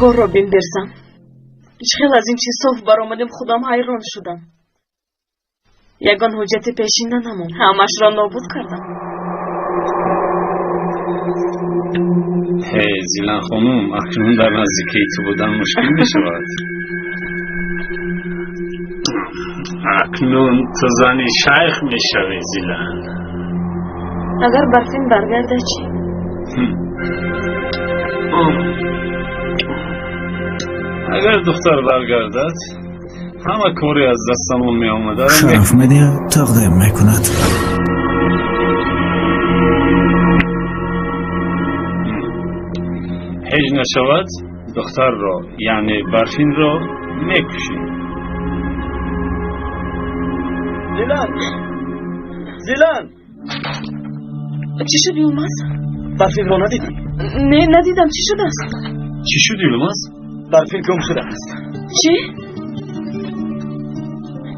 Корро бин, Берзан. Чӣ хел аз ин чиз соф баромадем, худам ҳайрон шудам. Ягон ҳуҷҷати пешина намонд, ҳамашро нобуд кардам. Ҳей, Зилан хонум, акнун дар наздикии ту будан мушкил мешавад. Акнун ту зани шайх мешавӣ, Зилан. Агар Барфин баргардад чӣ? Агар духтар баргардад, ҳама коре аз дастамон меомадаро Шараф Медиа тақдим мекунад. Ҳеҷ нашавад, духтарро, яъне Барфинро мекушем. Зилан! Зилан! Чӣ шуд, Юлмаз? Барфинро надидӣ? Не, надидам. Чӣ шудааст? Чӣ шуд, Юлмаз? Барфин гум шудааст. Чӣ?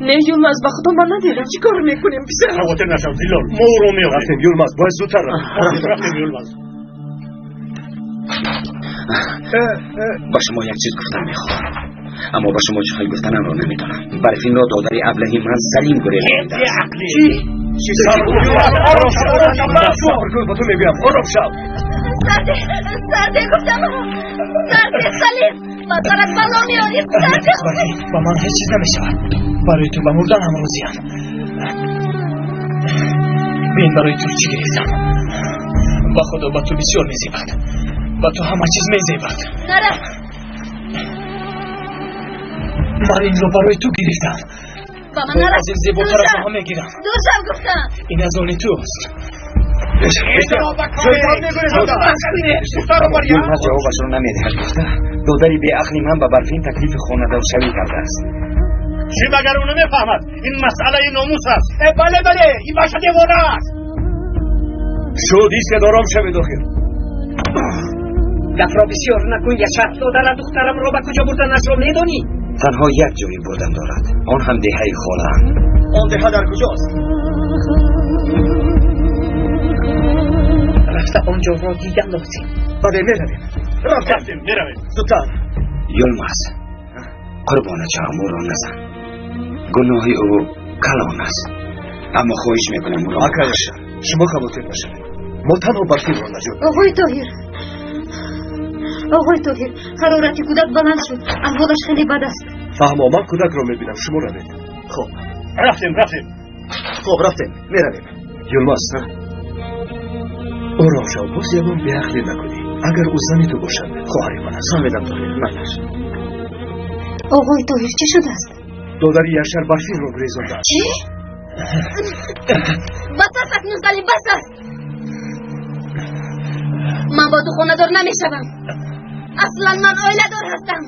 Не, Юлмаз, ба худо, ман надидам. Чӣ кор мекунем, писар? Хавотир нашав, Зилол, мо ӯро меёбем. Рафтем, Юлмаз, бояд зудтар рафт. Рафтем, Юлмаз. Ба шумо як чиз гуфтан мехоҳам, аммо ба шумо чӣ хел гуфтанамро намедонам. Барфинро додари аблаҳи ман Салим гурезонидааст. Чӣ? Чӣ? Сабр кун, ором шав, ором шав, сабр кун, ба ту мегӯям, ором шав. Сарде, сарде гуфтам, сарде, Салим, ба сарат бало меорӣ, сарде. Ба ман ҳеҷ чиз намешавад. Барои ту ба мурдан ҳам розиям. Бин, барои ту чӣ гирифтам. Ба худо, ба ту бисёр мезебад. Ба ту ҳама чиз мезебад. Нара. Ман инро барои ту гирифтам. Ба ман нара. Аз ин зеботар аз ҳама мегирам. Дур шав гуфтам. Ин аз они туст. Юлмаз ҷавобашро намедиҳад гуфта, додари беақли ман ба Барфин таклифи хонадоршавӣ кардааст. Чӣ, магар ӯ намефаҳмад? Ин масъалаи номус аст. Бале, бале, ин баша девона аст. Шуд, истед, ором шавед охир. Гапро бисёр накун, Яшар. Додара духтарамро ба куҷо бурданашро медонӣ? Танҳо як ҷои бурдан дорад, он ҳам деҳаи холаам. Он деҳа дар куҷост? Рафта он ҷоро дидан лозим. Бале, меравем. Рафтем, меравем. Зудтар. Юлмаз, қурбоначаам, ӯро назан. Гуноҳи ӯ калон аст, аммо хоҳиш мекунам, ӯро Акай, шумо хавотир нашавед. Мо танҳо Барфинро наҷот. Оғои Тоҳир, оғои Тоҳир, ҳарорати кӯдак баланд шуд, аҳволаш хеле бад аст. Фаҳмо, ман кӯдакро мебинам, шумо равед. Хоб. Рафтем, рафтем. Хоб, рафтем, меравем. Юлмаз, ором шав, боз ягон беақлӣ накунӣ. Агар ӯ зани ту бошад, хоҳари ман аст. Фаҳмидам, Тоҳир, майлаш. Оғои Тоҳир, чӣ шудааст? Додари Яшар Барфинро гурезондааст. Чӣ? Бас аст акнун, Салим, бас аст. Ман бо ту хонадор намешавам. Аслан ман оиладор ҳастам.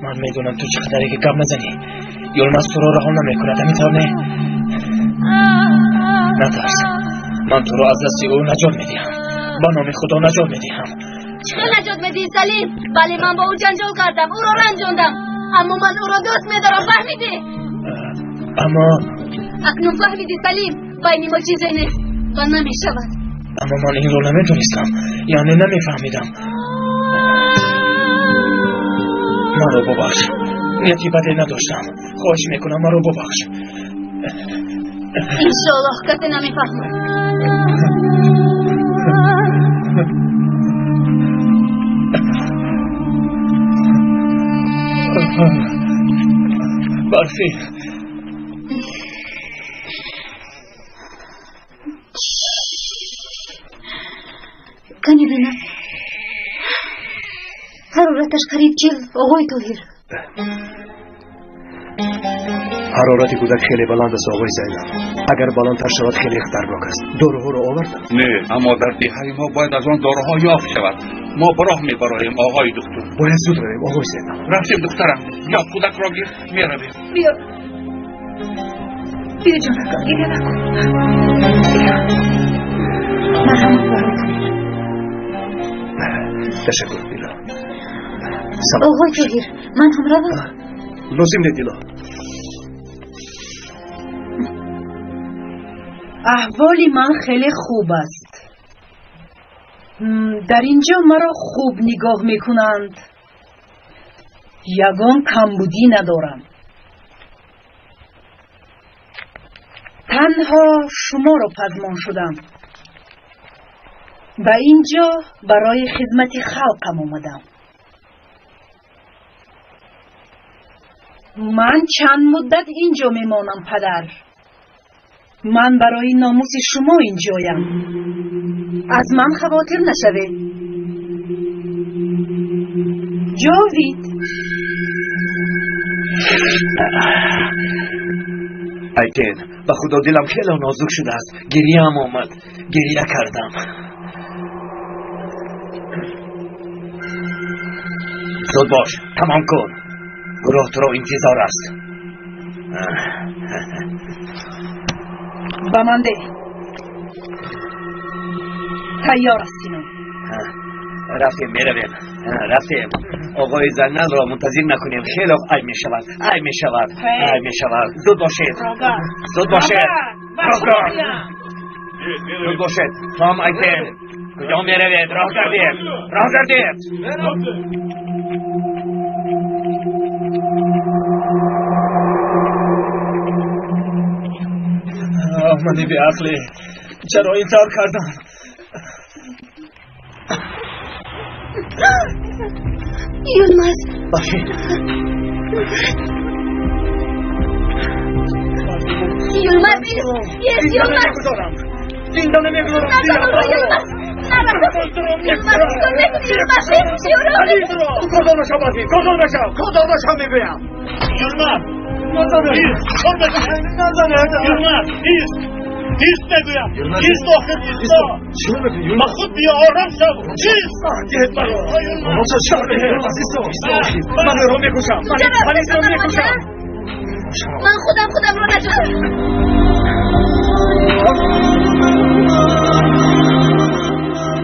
Ман медонам, ту чӣ қадаре ки гап назанӣ, Юлмаз туро раҳо намекунад, ҳамин тавр не? Натарс, ман туро аз дасти ӯ наҷот медиҳам. Ба номи Худо наҷот медиҳам. Чӣ хел наҷот медиҳӣ, Салим? Бале, ман бо ӯ ҷанҷол кардам, ӯро ранҷондам, аммо ман ӯро дӯст медорам, фаҳмидӣ? Аммо Акнун фаҳмидӣ, Салим, байни мо чизе нест ва намешавад. Аммо ман инро намедонистам, яъне намефаҳмидам. Маро бубахш, нияти баде надоштам. Хоҳиш мекунам, маро бубахш. Иншоаллоҳ, касе намефаҳмад. Барфин. Кани бинам. Ҳарораташ қариб 40, оғои Тоҳир. Ҳарорати кӯдак хеле баланд аст, оғои Зайнаб. Агар баландтар шавад, хеле хатарнок аст. Доруҳоро овардам. Не, аммо дар деҳаи мо бояд аз он доруҳо ёфт шавад. Мо ба роҳ мебароем, оғои духтур. Бояд зуд равем, оғои Зайнаб. Рафтем, духтарам. Ё кӯдакро гир, меравем. Биё, биё, ҷонакам, гиря накун. Биё. Марҳамат, барои Тоҳир. Ташаккур, Дило. Оғои Тоҳир, ман ҳам равам? Лозим не, Дило. Аҳволи ман хеле хуб аст. Дар ин ҷо маро хуб нигоҳ мекунанд. Ягон камбудӣ надорам. Танҳо шуморо пазмон шудам. Ба ин ҷо барои хизмати халқам омадам. Ман чанд муддат ин ҷо мемонам, падар. Ман барои номуси шумо ин ҷоям. Аз ман хавотир нашавед. Ҷовид. Айтен, ба худо дилам хеле нозук шудааст. Гирьяам омад. Гирья кардам. Зуд бош, тамом кун. Гурӯҳ туро интизор аст. Ба ман деҳ. Тайёр аст, Синон. Рафтем, меравем. Рафтем. Оғои Зайналро мунтазир накунем. Хеле айб мешавад. Айб мешавад. Айб мешавад. Зуд бошед. Зуд бошед. Зуд бошед. Том, Айтен. Куҷо меравед? Роҳ гардед. Роҳ гардед. Мани беақлӣ. Чаро ин тавр кардам? Юлмаз. Бахшед. Юлмаз, ес, Юлмаз. Зинда намегузорам. Юлмаз. Юлмаз, чикор мекунӣ? Юлмаз, мекушӣ ӯро. Кодор нашав, Барфин. Кодор нашав. Кодор нашав, мегӯям. Юлмаз. Чикор мекунӣ? Юлмаз, ист. Ист мегӯям. Ист, охир, исто. Ба худ биё, ором шав. Чист? Диҳед маро. Ман ӯро мекушам. Ман инро мекушам. Ман худам худамро наҷот.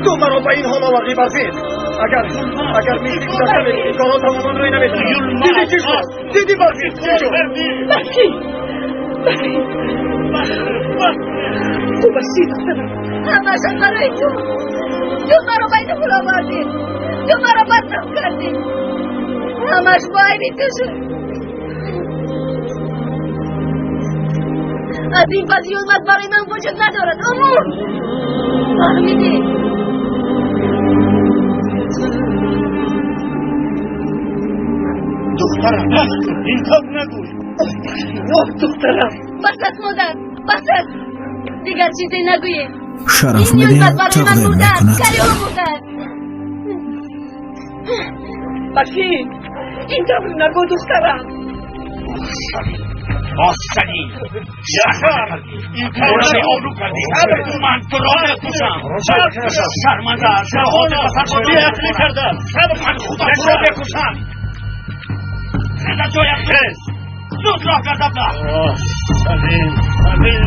Ту маро ба ин ҳол овардӣ, Барфин. Агар мисли гузашта мекунӣ, корҳо тамоман рӯй намедиҳад. Дидӣ чӣ шуд? Дидӣ, Барфин, чӣ шуд? Барфин! Барфин! Хуб ҳастӣ, духтарам? Ҳамаашон барои ту. Ту маро ба ин ҳол овардӣ. Ту маро бадном кардӣ. Ҳамааш бо айби ту шуд. Аз ин пас Юлмаз барои ман вуҷуд надорад. Ӯ мурд. Фаҳмидӣ? Духтарам, бас кун, ин тавр нагӯй. Оҳ, духтарам. Бас аст, модар, бас аст. Дигар чизе нагӯед. Шараф Ин Юлмаз медиҳад, барои ман тақдим мурдааст. мекунад. Кари ӯ мурдааст. Барфин, ин тавр нагӯ, духтарам. Офарин. Яшар, ин тавр обрӯ кардӣ. Ман туро мекушам. Шарманда, Ҷаҳоно беақлӣ кардам. Ман худам туро мекушам. Хеза ҷоят, хез. Зуд роҳ гард, абла. Салим, Салим.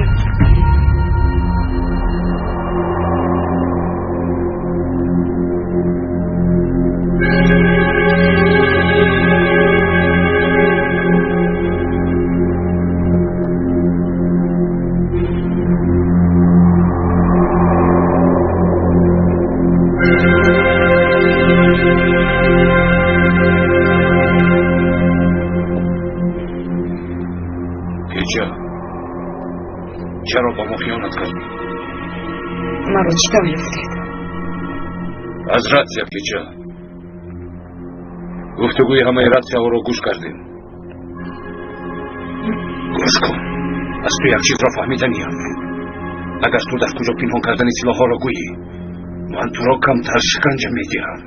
Кеҷа, чаро ба мо хиёнат кардӣ? Маро чӣ тавр ёфтед? Аз ратсия, Кеҷа. Гуфтугӯи ҳамаи ратсияҳоро гӯш кардем. Гӯш кун, аз ту як чизро фаҳмиданиям. Агар ту дар куҷо пинҳон кардани силоҳҳоро гӯӣ, ман туро камтар шиканҷа медиҳам.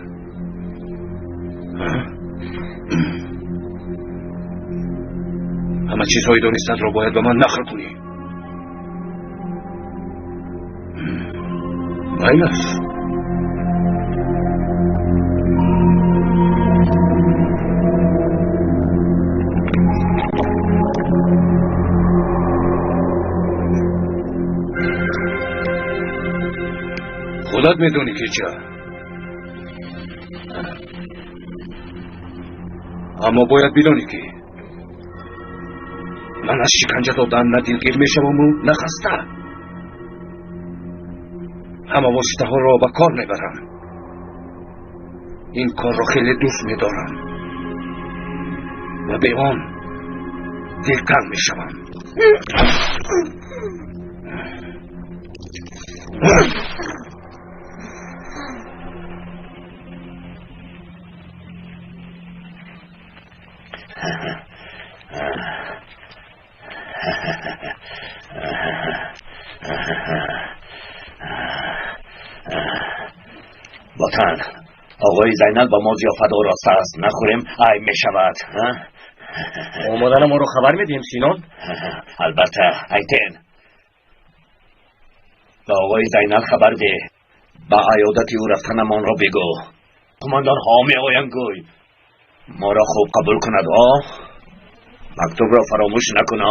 Ҳама чизҳои донистатро бояд ба ман нақл кунӣ. Майлаш. Худат медонӣ, ки ча. Аммо бояд бидонӣ, ки ман аз шиканҷа додан на дилгир мешаваму на хаста. Ҳама воситаҳоро ба кор мебарам. Ин корро хеле дӯст медорам. ва бе он дилтанг мешавам. Ватан, оғои Зайнал ба мо зиёфат ороста аст. Нахӯрем, айб мешавад. Омадана моро хабар медиҳем, Синон? Албатта, Айтен. Ба оғои Зайнал хабар деҳ. Ба аёдати ӯ рафтанамонро бигӯ. Қумандонҳо меоянд, гӯй. Моро хуб қабул кунад, о? Мактубро фаромӯш накун, о?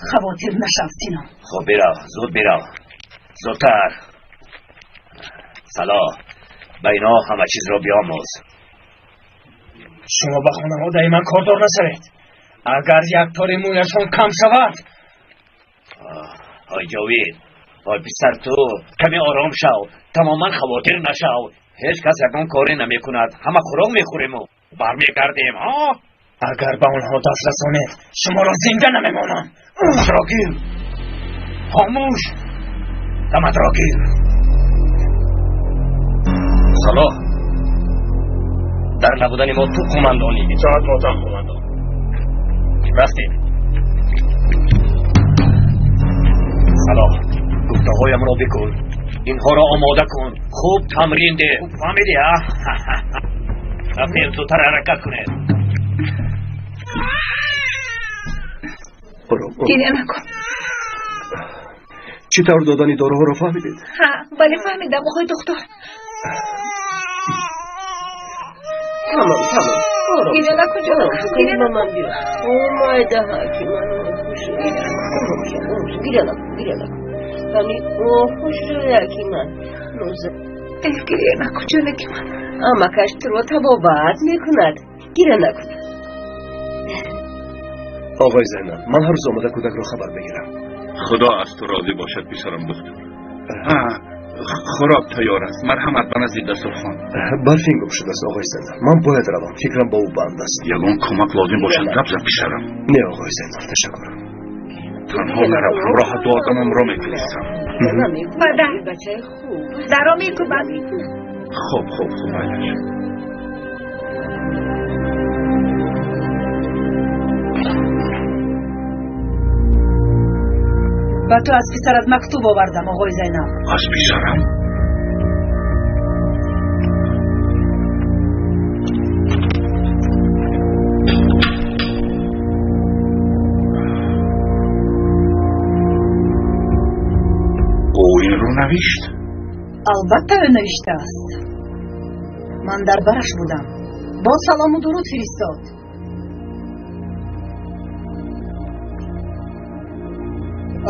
Хавотир нашав, Синон. Хуб, бирав, зуд бирав. Зудтар. Салоҳ, ба инҳо ҳама чизро биомӯз. Шумо ба хонаводаи ман кордор нашавед. Агар як тори мӯяшон кам шавад. Ой Ҷовид, ой писар, ту каме ором шав, тамоман хавотир нашав. Ҳеҷ кас ягон коре намекунад. Ҳама хӯрок мехӯрему бармегардем, а? Агар ба онҳо даст расонед, шуморо зинда намемонам. Даматро гир. Хомӯш. Даматро гир. Салоҳ, дар набудани мо ту қумандонӣ. Итоат мотам, қумандон. Рафтем. Салоҳ, гуфтаҳоямро бикун. Инҳоро омода кун. Хуб тамрин деҳ. Хуб фаҳмидӣ, а? Рафтем, зудтар ҳаракат кунед. Гиря накун. Чӣ тавр додани доруҳоро фаҳмидед? Ҳа, бале, фаҳмидам, оғои духтур. Тамом, тамом. Гиря накун, ҷонам. Гиря накун. О, майдаҳаки ман, гиря накун, гиря накун, гиря накун. Ҳами, о, хушрӯяки ман. Ноза. Гиря накун, ҷонаки ман. Амакаш туро табобат мекунад. Гиря накун. Оғои Зайнал, ман ҳар рӯз омада кӯдакро хабар мегирам. Худо аз ту розӣ бошад, писарам духтур. Хӯрок тайёр аст. Марҳамат ба назди дастурхон. Барфин гум шудааст, оғои Зайнал. Ман бояд равам. Фикрам ба ӯ банд аст. Ягон кӯмак лозим бошад, гап зан, писарам. Не, оғои Зайнал, ташаккур. Танҳо нарав, ҳамроҳат ду одамамро мефиристам. Падар, даро мекӯбад. Хуб, хуб, хуб, майлаш. Ба ту аз писарат мактуб овардам, оғои Зайнал. Аз писарам? Ӯ инро навишт? Албатта, ӯ навиштааст. Ман дар бараш будам. Бо салому дуруд фиристод.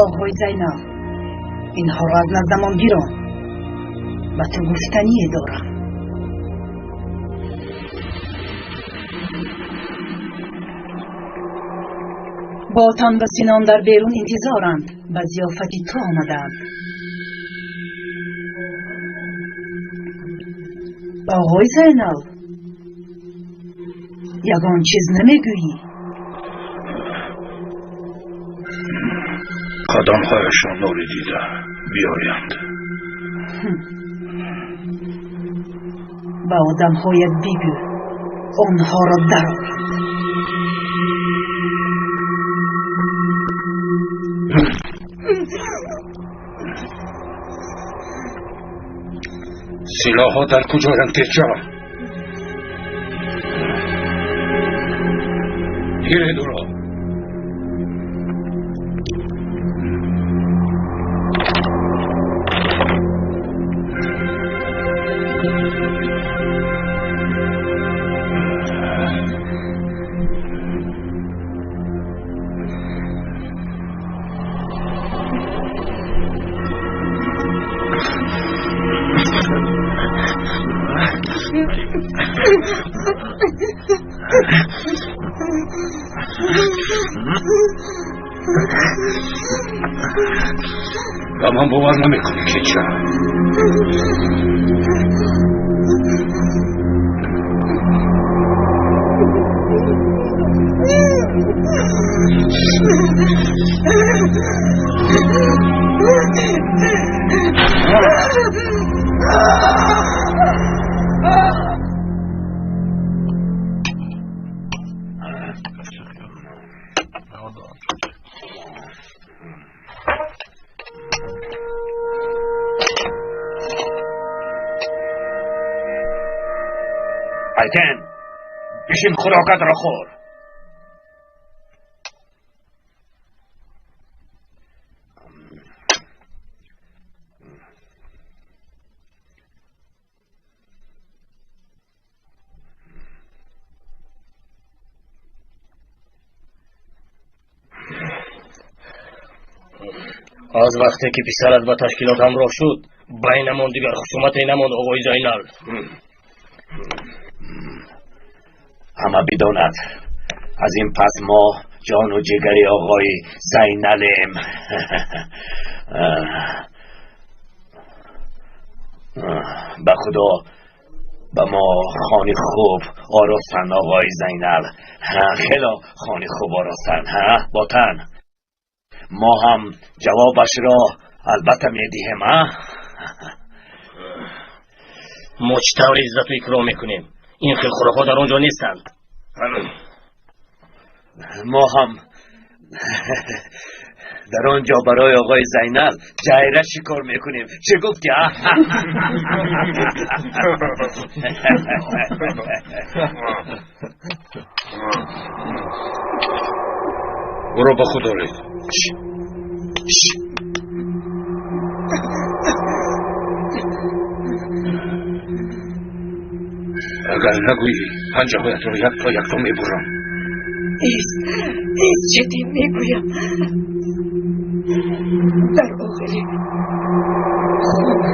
Оғои Зайнал, инҳоро аз наздамон гирон. Ба ту гуфтание дорам. Ботан ва Синон дар берун интизоранд, ба зиёфати ту омадаанд. Оғои Зайнал, ягон чиз намегӯӣ? Қадамҳояшон нури дида биёянд. Ба одамҳоят бигӯ, онҳоро дароранд. Силоҳҳо дар куҷоянд, тезҷа? Гиред ӯро. Ба ман бовар намекунӣ, кеча? Айтен, бишин, хӯрокатро хӯр. Аз вақте ки писарат ба ташкилот ҳамроҳ шуд, байнамон дигар хусумате намонд, оғои Зайнал. Ҳама бидонад, аз ин пас мо ҷону ҷигари оғои Зайналем. Ба Худо, ба мо хони хуб оростанд, оғои Зайнал. Хело хони хуб оростанд, ботан. Мо ҳам ҷавобашро албатта медиҳем, а? Мо чӣ тавр иззату икром мекунем? Ин хел хӯрокҳо дар он ҷо нестанд. Мо ҳам дар он ҷо барои оғои Зайнал ҷайра шикор мекунем. Чӣ гуфтӣ, а? Ӯро ба худ оред. Агар нагӯӣ, панҷаҳоятро якто якто мебурам. Ист, ист, ҷиддӣ мегӯям. Дар оғили хона.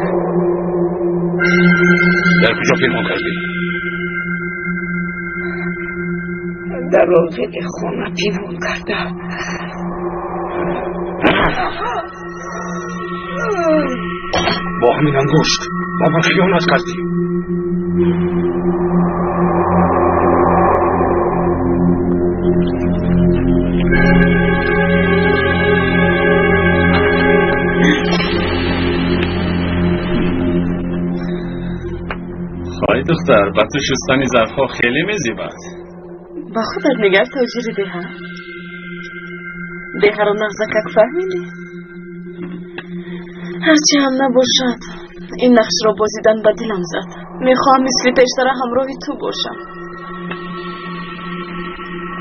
Дар куҷо пинҳон кардӣ? Дар оғили хона пинҳон кардам. Бо ҳамин ангушт ба ман хиёнат кардӣ. Хоҳи духтар, ба ту шустани зарфҳо хеле мезебад. Ба худат нигар, тоҷири деҳа. Деҳаро нағзакак фаҳмидӣ? Ҳарчи ҳам набошад, ин нақшро бозидан ба дилам зад. Мехоҳам мисли пештара ҳамроҳи ту бошам.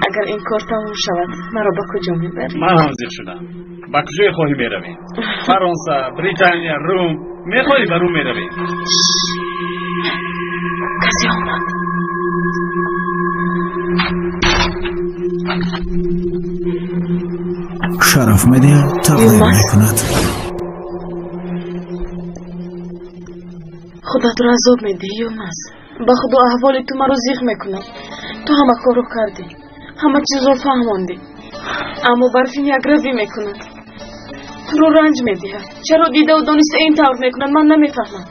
Агар ин кор тамом шавад, маро ба куҷо мебарӣ? Ман ҳам зиқ шудам. Ба куҷое хоҳӣ меравем? Фаронса, Британия, Рум. Мехоҳӣ ба Рум меравем? Касе омад. Шараф Медиа тақдим мекунад. Худатро азоб медиҳӣ, Юлмаз. Ба Худо, аҳволи ту маро зиқ мекунад. Ту ҳама корро кардӣ, ҳама чизро фаҳмондӣ, аммо Барфин якравӣ мекунад, туро ранҷ медиҳад. Чаро дидаву дониста ин тавр мекунад, ман намефаҳмам.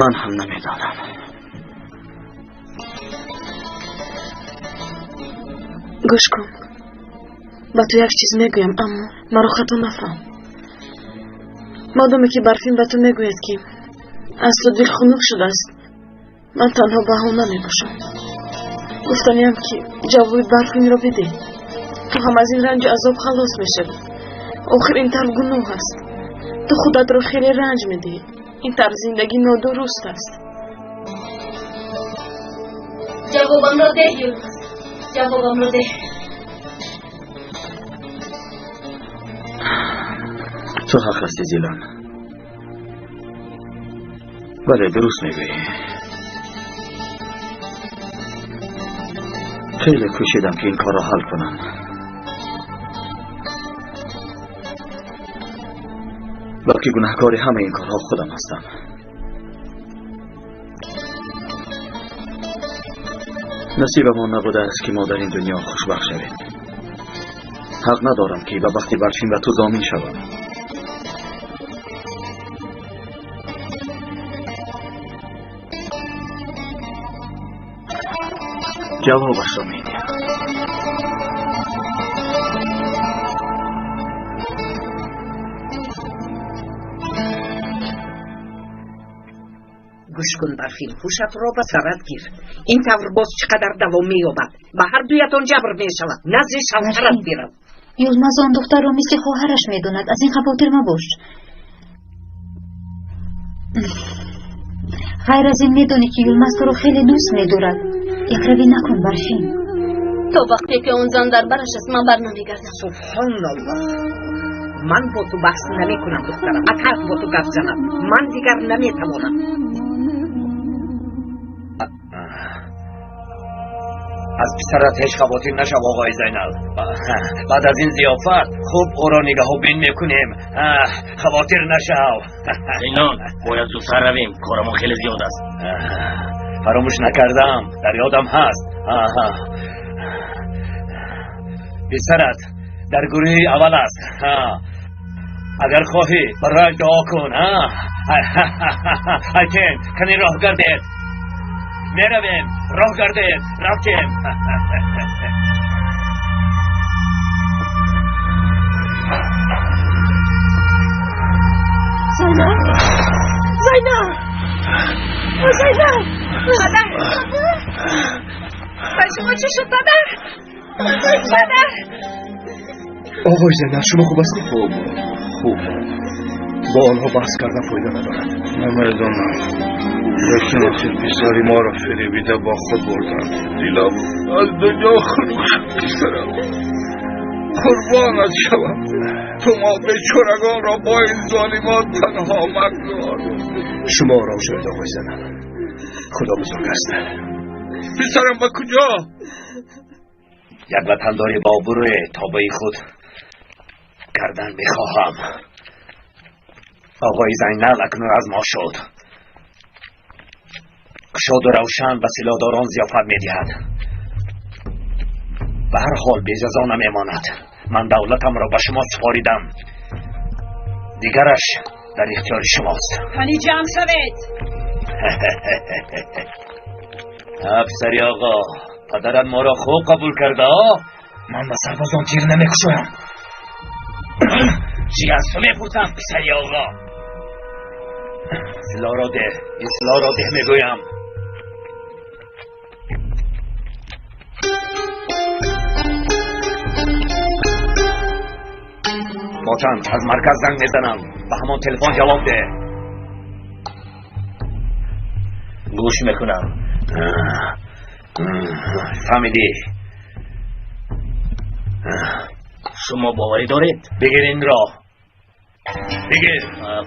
Ман ҳам намедонам. Гӯш кун, ба ту як чиз мегӯям, аммо маро хато нафаҳм. Модоме ки Барфин ба ту мегӯяд, ки аз ту дил хунук шудааст, ман танҳо баҳона мебошам. Гуфтаниям, ки ҷавоби Барфинро бидеҳ. Ту ҳам аз ин ранҷу азоб халос мешавӣ. Охир ин тавр гуноҳ аст. Ту худатро хеле ранҷ медиҳӣ. Ин тавр зиндагӣ нодуруст аст. Ҷавобамро деҳ, Юлмаз, ҷавобамро деҳ. Ту ҳақ ҳастӣ, Зилан. Бале, дуруст мегӯӣ. Хеле кӯшидам, ки ин корро ҳал кунам. Балки гунаҳкори ҳамаи ин корҳо худам ҳастам. Насибамон набудааст, ки мо дар ин дунё хушбахт шавем. Ҳақ надорам, ки ба бахти Барфин ба ту зомин шавам. Ҷавобашро медиҳам. Гӯш кун, Барфин, ҳушатро ба сарат гир. Ин тавр боз чӣ қадар давом меёбад? Ба ҳар дуятон ҷабр мешавад. Назди шавҳарат бирав. Юлмаз он духтарро мисли хоҳараш медонад. Аз ин хавотир мабош. Ғайр аз ин медонӣ, ки Юлмаз туро хеле дӯст медорад. Якравӣ накун, Барфин. То вақте ки он зан дар бараш аст, ман бар намегардам. Субҳоналлоҳ, ман бо ту баҳс намекунам, духтарам. Атарс бо ту гап занам, ман дигар наметавонам. Аз писарат ҳеҷ хавотир нашав, оғои Зайнал. Баъд аз ин зиёфат хуб ӯро нигаҳубин мекунем. Хавотир нашав. Зайнал, бояд зудтар равем, корамон хеле зиёд аст. Фаромӯш накардам, дар ёдам ҳаст. Писарат дар гурӯҳи аввал аст. Агар хоҳӣ барояш дуо кун. Айтен, кани роҳ гардед. Меравем, роҳ гардед, рафтем. Зайнаб, Зайнаб, Зайнаб! Падар, ба шумо чӣ шуд, падар? Падар! Оғои Зайнаб, шумо хуб ҳастед? Хуб, хуб. Бо онҳо баҳс кардан фоида надорад. Намедонам, лекин охир писари моро фиребида бо худ бурданд. Дилам аз дунё хунук шуд. Писарам, қурбонат шавам, ту мо бечорагонро бо ин золимон танҳо магзор. Шумо ором шавед, оғои Зайнаб, худо бузург аст. Писарам ба куҷо? Як ватандори бобурӯе тобаи худ кардан мехоҳам. Оғои Зайнал акнун аз мо шуд. Кушоду равшан ба силоҳдорон зиёфат медиҳад. Ба ҳар ҳол беҷазо намемонад. Ман давлатамро ба шумо супоридам, дигараш дар ихтиёри шумост. Кани ҷамъ шавед. Писари оғо, падарат моро хуб қабул карда. Ман ба сарбозон тир намекушоям. Чӣ аз ту мепурсам, писари оғо? Силоҳро деҳ, ин силоҳро деҳ мегӯям. Ботан, аз марказ занг мезанам, ба ҳамон телефон ҷавоб деҳ. Гӯш мекунам. Фаҳмидӣ? Шумо боварӣ доред? Бигир инро, бигир.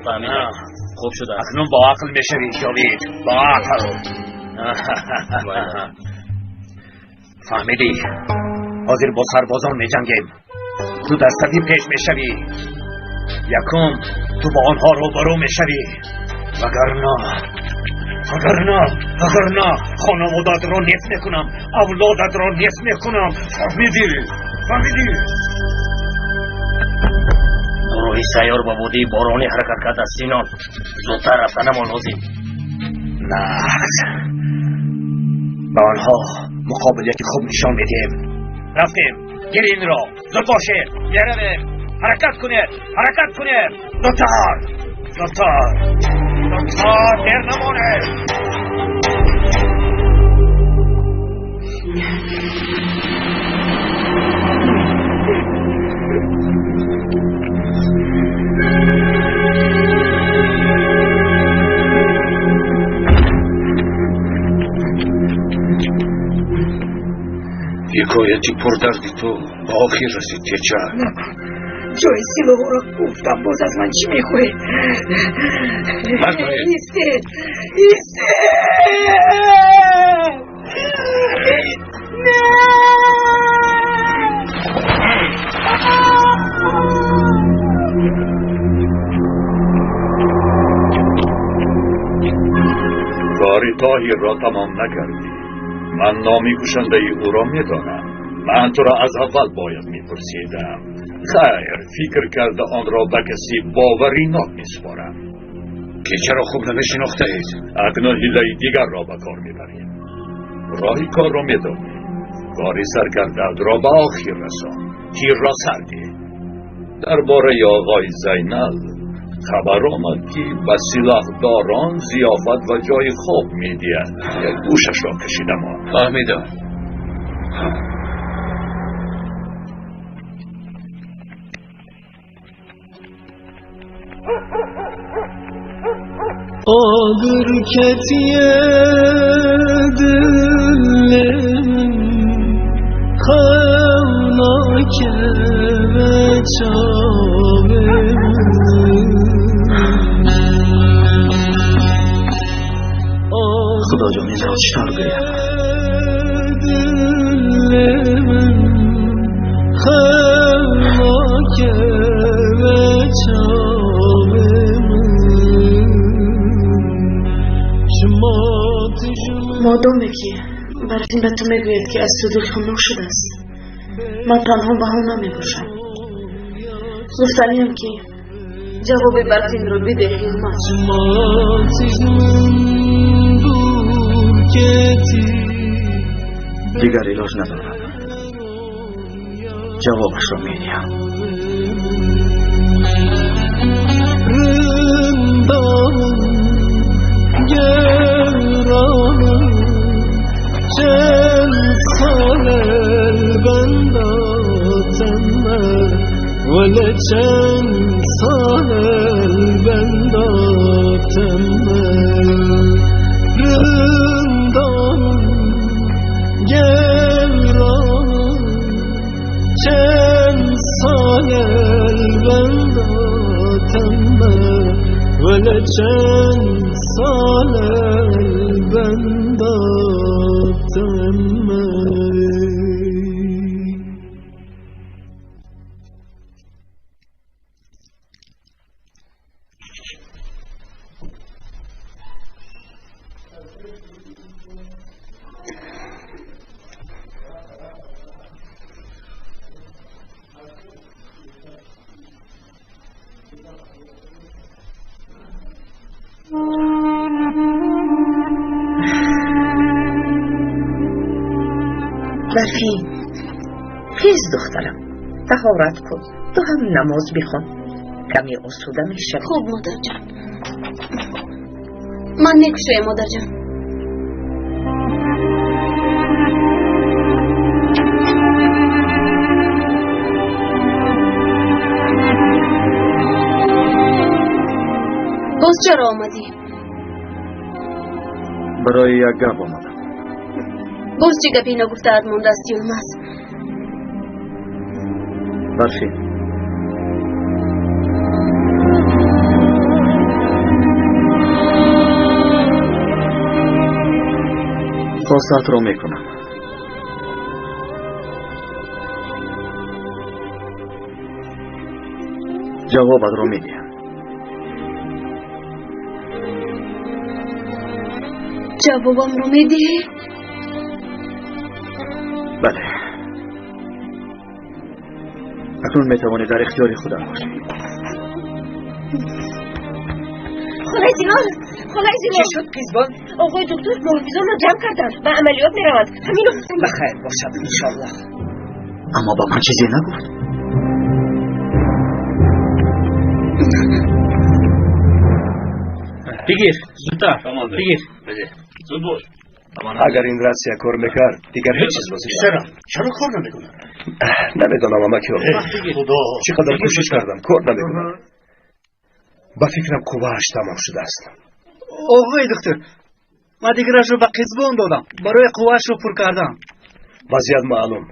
Фаҳмидам, хуб шудааст. Акнун бо ақл мешавӣ, Ҷовид, бо ақл. Фаҳмидӣ? Ҳозир бо сарбозон меҷангем, ту дар сафи пеш мешавӣ. Якум ту бо онҳо рӯбарӯ мешавӣ, вагарна вагарна вагарна хонаводаатро нест мекунам, авлодатро нест мекунам. Фаҳмидӣ? Фаҳмидӣ? Гурӯҳи сайёр ба водии боронӣ ҳаракат кардааст. Синон, зудтар рафтанамон лозим. Нағз, ба онҳо муқобилияти хуб нишон медиҳем. Рафтем, гир инро, зуд бошед, меравем. Ҳаракат кунед, ҳаракат кунед, зудтар, зудтар, зудтар, дер намонед. Ҳикояти пурдарди ту ба охир расид, Кеча. Накун, ҷои силоҳро гуфтам, боз аз ман чӣ мехоҳед? Истед, истед! Не! Кори Тоҳирро тамом накардӣ. Ман номи кушандаи ӯро медонам. Ман туро аз аввал бояд мепурсидам. Хайр, фикр карда онро ба касе боваринок месупорам. Кечаро хуб намешинохтаед. Акнун ҳилаи дигарро ба кор мебарем. Роҳи корро медонӣ. Кори саркардаатро ба охир расон, тирро сар деҳ. Дар бораи оғои Зайнал хабар омад, ки ба силоҳдорон зиёфат ва ҷои хоб медиҳад. Як гӯшашро кашидам. Фаҳмидам. آگر کتیه دلم خوناکه و چاوم. خدا جان اینرا چطور گویم؟ خوناکه و چاوم. مادоме ки Барфин ба ту мегӯяд, ки аз ту дил хунук шудааст, ман танҳо баҳона мебошам. Гуфтаниям, ки ҷавоби Барфинро бидеҳ, Юлмаз. Дигар илоҷ надорам, ҷавобашро медиҳам. ولا چند سال بنداتم رندان گران، چند سال بنداتم ولا چند سال بنداتم. برفین خیز دخترم، طهارت کن، تو هم نماز بخوان، کمی آسوده میشوی. خوب مادر جان، من میکشویم مادر جان. باز چرا آمدی؟ برای یک گپ آمدم. باز چه گپی نگفته‌ات مانده است یلمز؟ برفین، خواستت را میکنم. جوابت را میدهم. جوابم رو میدهی؟ بله. اکنون میتوانی در اختیار خودم باشی. خالای زینال، خالای زینال. چه شد قیزبان؟ آقای دکتر محافظان را جمع کردند، به عملیات میروند. همین رو گفتم. بخیر باشد انشالله. اما با من چیزی نگفت. بگیر زودتر، بگیر. زود باش. اگر این راسیا کار میکرد دیگر هیچ چیز لازم چرا؟ چرا کار نمیکنه؟ نمیدانم امکی. خدا چقدر کوشش کردم کار نمیکنه. ба фикрам қуввааш тамом шудааст. Оғои доктор, ман дигарашро ба қизбон додам барои қувваашро пур кардан. Вазъият маълум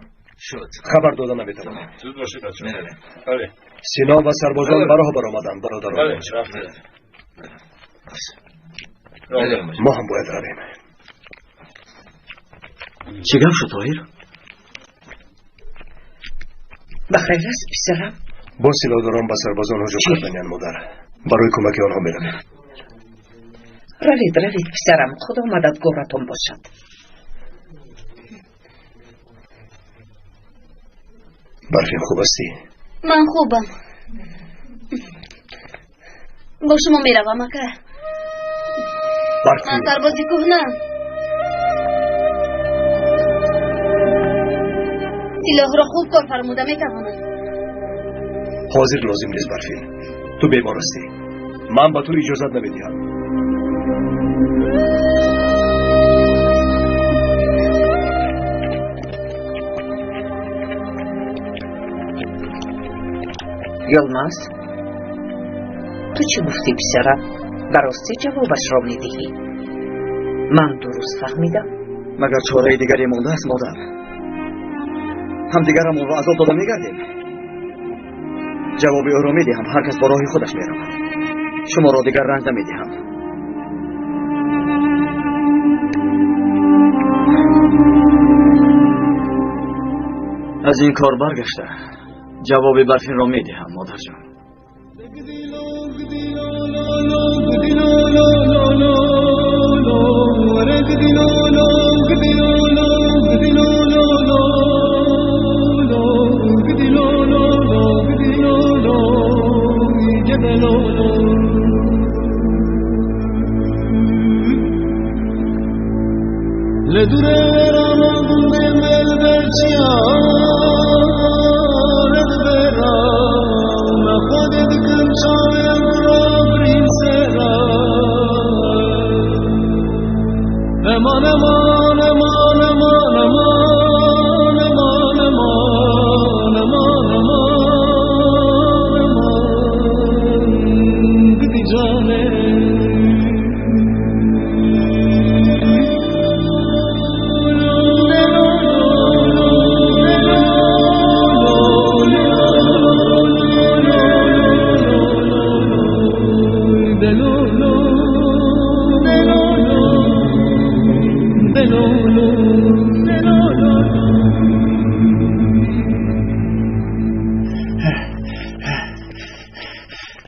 шуд, хабар дода наметавонам. Зуд бошед бача. Бале. Сино ва сарбозон ба роҳ баромаданд, бародарон. Бале. Мо ҳам бояд равем. Чӣ гап шуд, Тоҳир? Бахайр аст писарам? Боз силоҳдорон ба сарбозон ҳуҷум карданиянд, модар. Барои кӯмаки онҳо меравем. Равед, равед писарам, худо мададгоратон бошад. Барфин, хуб ҳастӣ? Ман хубам. Бо шумо меравам, ака. Барфин, ман сарбози кӯҳнаам. Силоҳро хуб кор фармуда метавонам. Ҳозир лозим нест, Барфин. Ту бемор ҳастӣ. Ман ба ту иҷозат намедиҳам. Йолмаз, ту чӣ гуфтӣ, писарам? Ба ростӣ ҷавобашро медиҳӣ? Ман дуруст фаҳмидам? Магар чораи дигаре мондааст, модар? Ҳамдигарамонро азоб дода мегардем. Ҷавоби ӯро медиҳам, ҳар кас ба роҳи худаш меравад. Шуморо дигар ранҷ намедиҳам. Аз ин кор баргашта ҷавоби Барфинро медиҳам, модарҷон.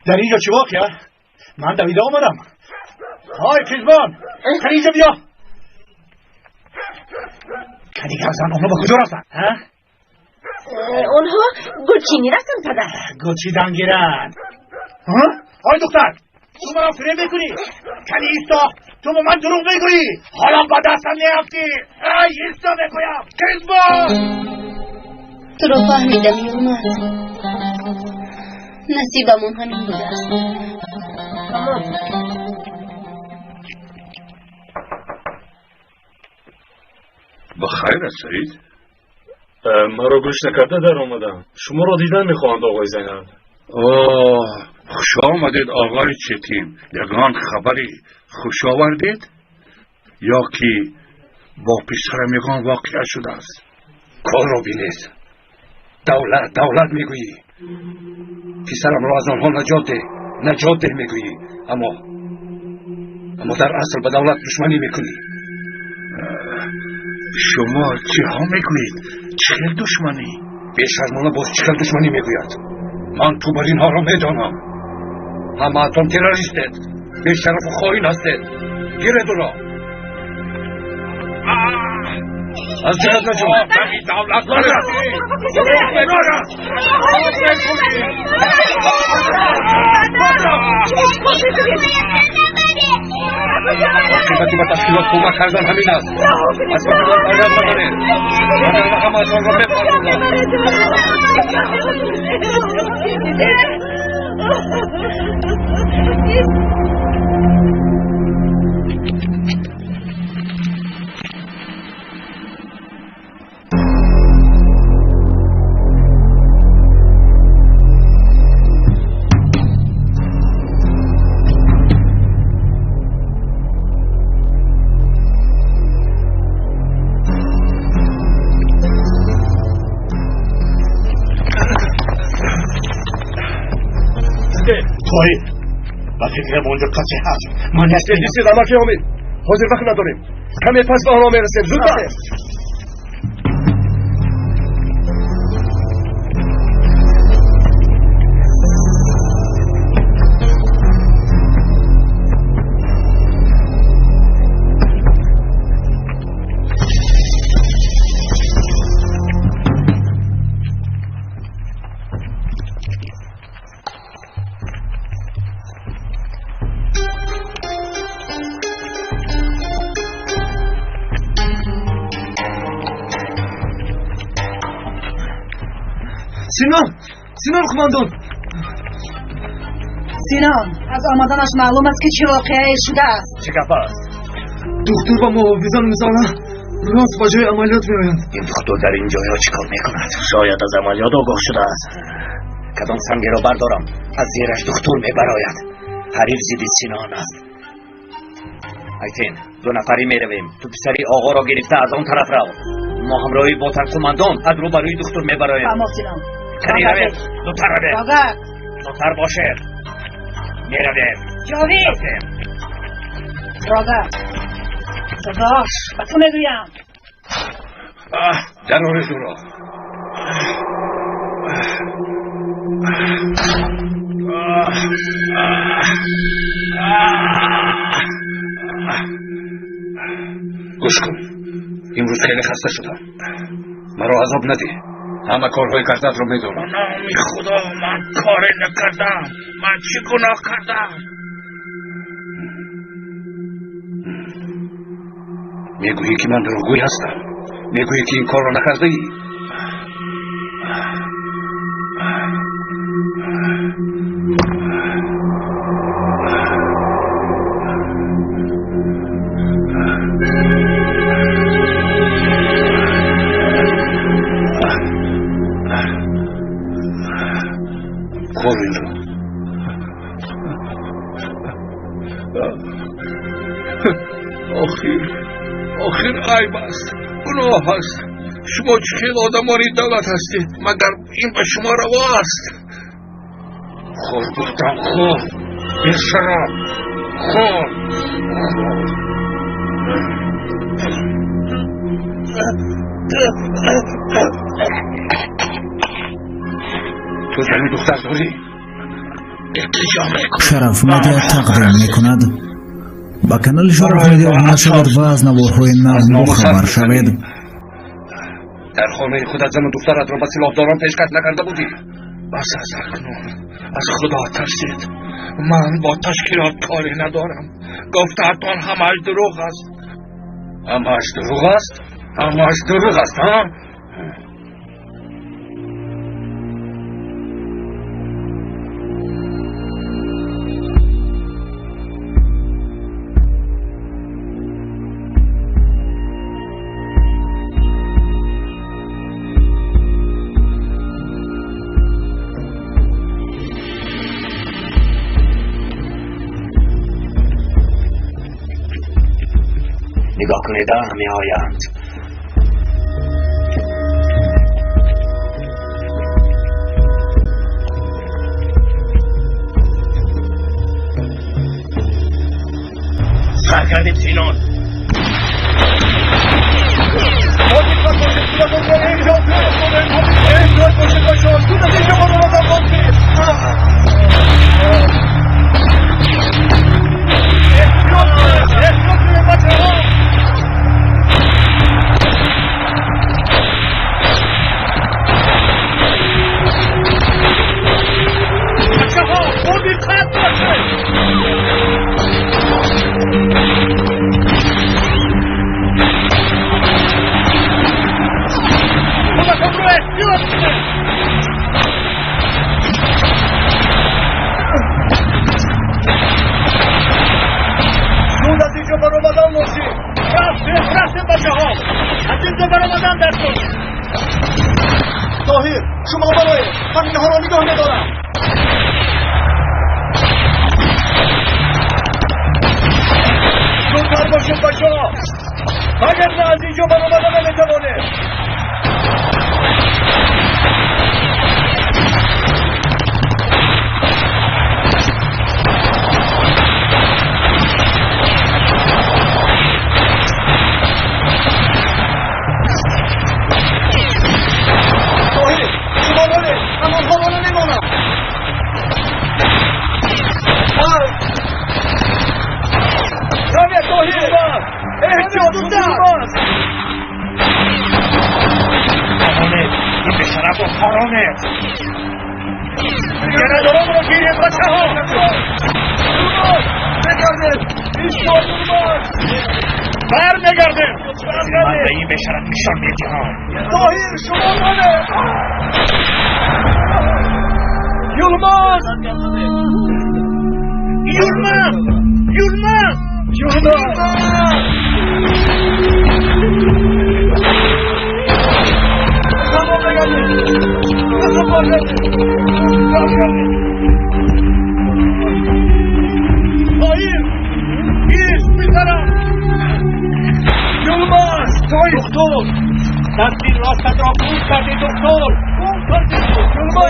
Дар инҷо чӣ воқеа? Ман давида омадам. Ҳой Қизбон, кани инҷо биё. Кани гавзан, онҳо ба куҷо рафтанд? Онҳо гулчинӣ рафтанд, падар. Гулчидан гиранд. Ҳой духтар, ту маро фиреб мекунӣ. Кани исто, ту ба ман дурӯғ мегӯӣ. Ҳоло ба дастам меафтӣ. Ай, исто мегӯям. Қизбон! Туро фаҳмидам, Юлмаз. Насибамон ҳамин будааст. Ба хайр аст, Саид? Маро гӯш накарда даромадам. Шуморо дидан мехоҳанд, оғои Зайнаб. Оҳ, хуш омадед, оғои Четин. Ягон хабари хуш овардед? Ё ки бо писарам ягон воқеа шудааст? Корро бинед. Давлат, давлат мегӯӣ. Писарамро аз онҳо наҷот деҳ, наҷот деҳ мегӯӣ, аммо дар асл ба давлат душманӣ мекунӣ. Шумо чиҳо мегӯед? Чӣ хел душманӣ? Бешармона боз чӣ хел душманӣ мегӯяд? Ман тубаринҳоро медонам. Ҳамаатон террористед, бешарафу хоин ҳастед. Гиред ӯро. Аз ҷиҳат наҷон. Давлат Оқибати ба ташкилот кӯмак кардан ҳамин аст. Аз ватанон фарёд назанед, вагарна ҳамаатонро мепардозам. Тоҳир, ба фикрам онҷо касе ҳаст. Ман Истед, истед, амаки Омид. Ҳозир вақт надорем. Каме пас ба онҳо мерасем. Зудтар. Синон, Синон қумондон. Синон, аз омаданаш маълум аст, ки чӣ воқеае шудааст. Чӣ гап аст? Духтур ва муҳофизон мисола рост ба ҷои амалиёт меоянд. Ин духтур дар ин ҷойҳо чӣ кор мекунад? Шояд аз амалиёт огоҳ шудааст. Кадом сангеро бардорам, аз зераш духтур мебарояд. Ҳариф зидди Синон аст. Айтин, ду нафарӣ меравем. Ту писари оғоро гирифта аз он тараф рав. Мо ҳамроҳи ботан қумандон аз рӯбарӯи духтур мебароем. Кани равед, зудтар равед. Зудтар бошед. Меравем. Ҷовид! Рогак! Бош, ба ту мегӯям. Дароред ӯро. Гӯш кун, имрӯз хеле хаста шудам. Маро азоб надеҳ. Ҳама корҳои кардаатро медонам. Номи Худо, ман коре накардам. Ман чӣ гуноҳ кардам? Мегӯӣ ки ман дурӯғгӯй ҳастам. Мегӯӣ ки ин корро накардаӣ. Хор инро. Охир айб аст, гуноҳ аст. Шумо чӣ хел одамони давлат ҳастед, магар ин ба шумо раво аст? Хор гуфтам, хор, бешараф, хор. Ту зани духтар дорӣ? Шараф Медиа тақдим мекунад. Ба канали Шараф Медиа обуна шавед ва аз наворҳои нав бохабар шавед. Дар хонаи худат зану духтаратро ба силоҳдорон пешкаш накарда будӣ? Бас аз акнун аз Худо тарсед. Ман бо ташкилот коре надорам. Гуфтаатон ҳамааш дурӯғ аст. Ҳамааш дурӯғ аст? Ҳамааш дурӯғ аст, ҳа? نگاه کنید، میآیند. سر کردیم سینان. Тоҳир, шумо бароед. Ман инҳоро нигоҳ медорам. Зудтар бошед, бачаҳо, вагарна аз инҷо баромада наметавонед. این به شرف و حرامه. گرداران را گیرید بچه ها. بر میگردیم. من به این به شرف نشان میدهم. طاهر شما منه. یلماز، یلماز، یلماز، یلماز. Hayır! Bir taraf! Доктор, дасти ростат ро гум кардӣ, доктор, гум кардӣ. Йилмаз,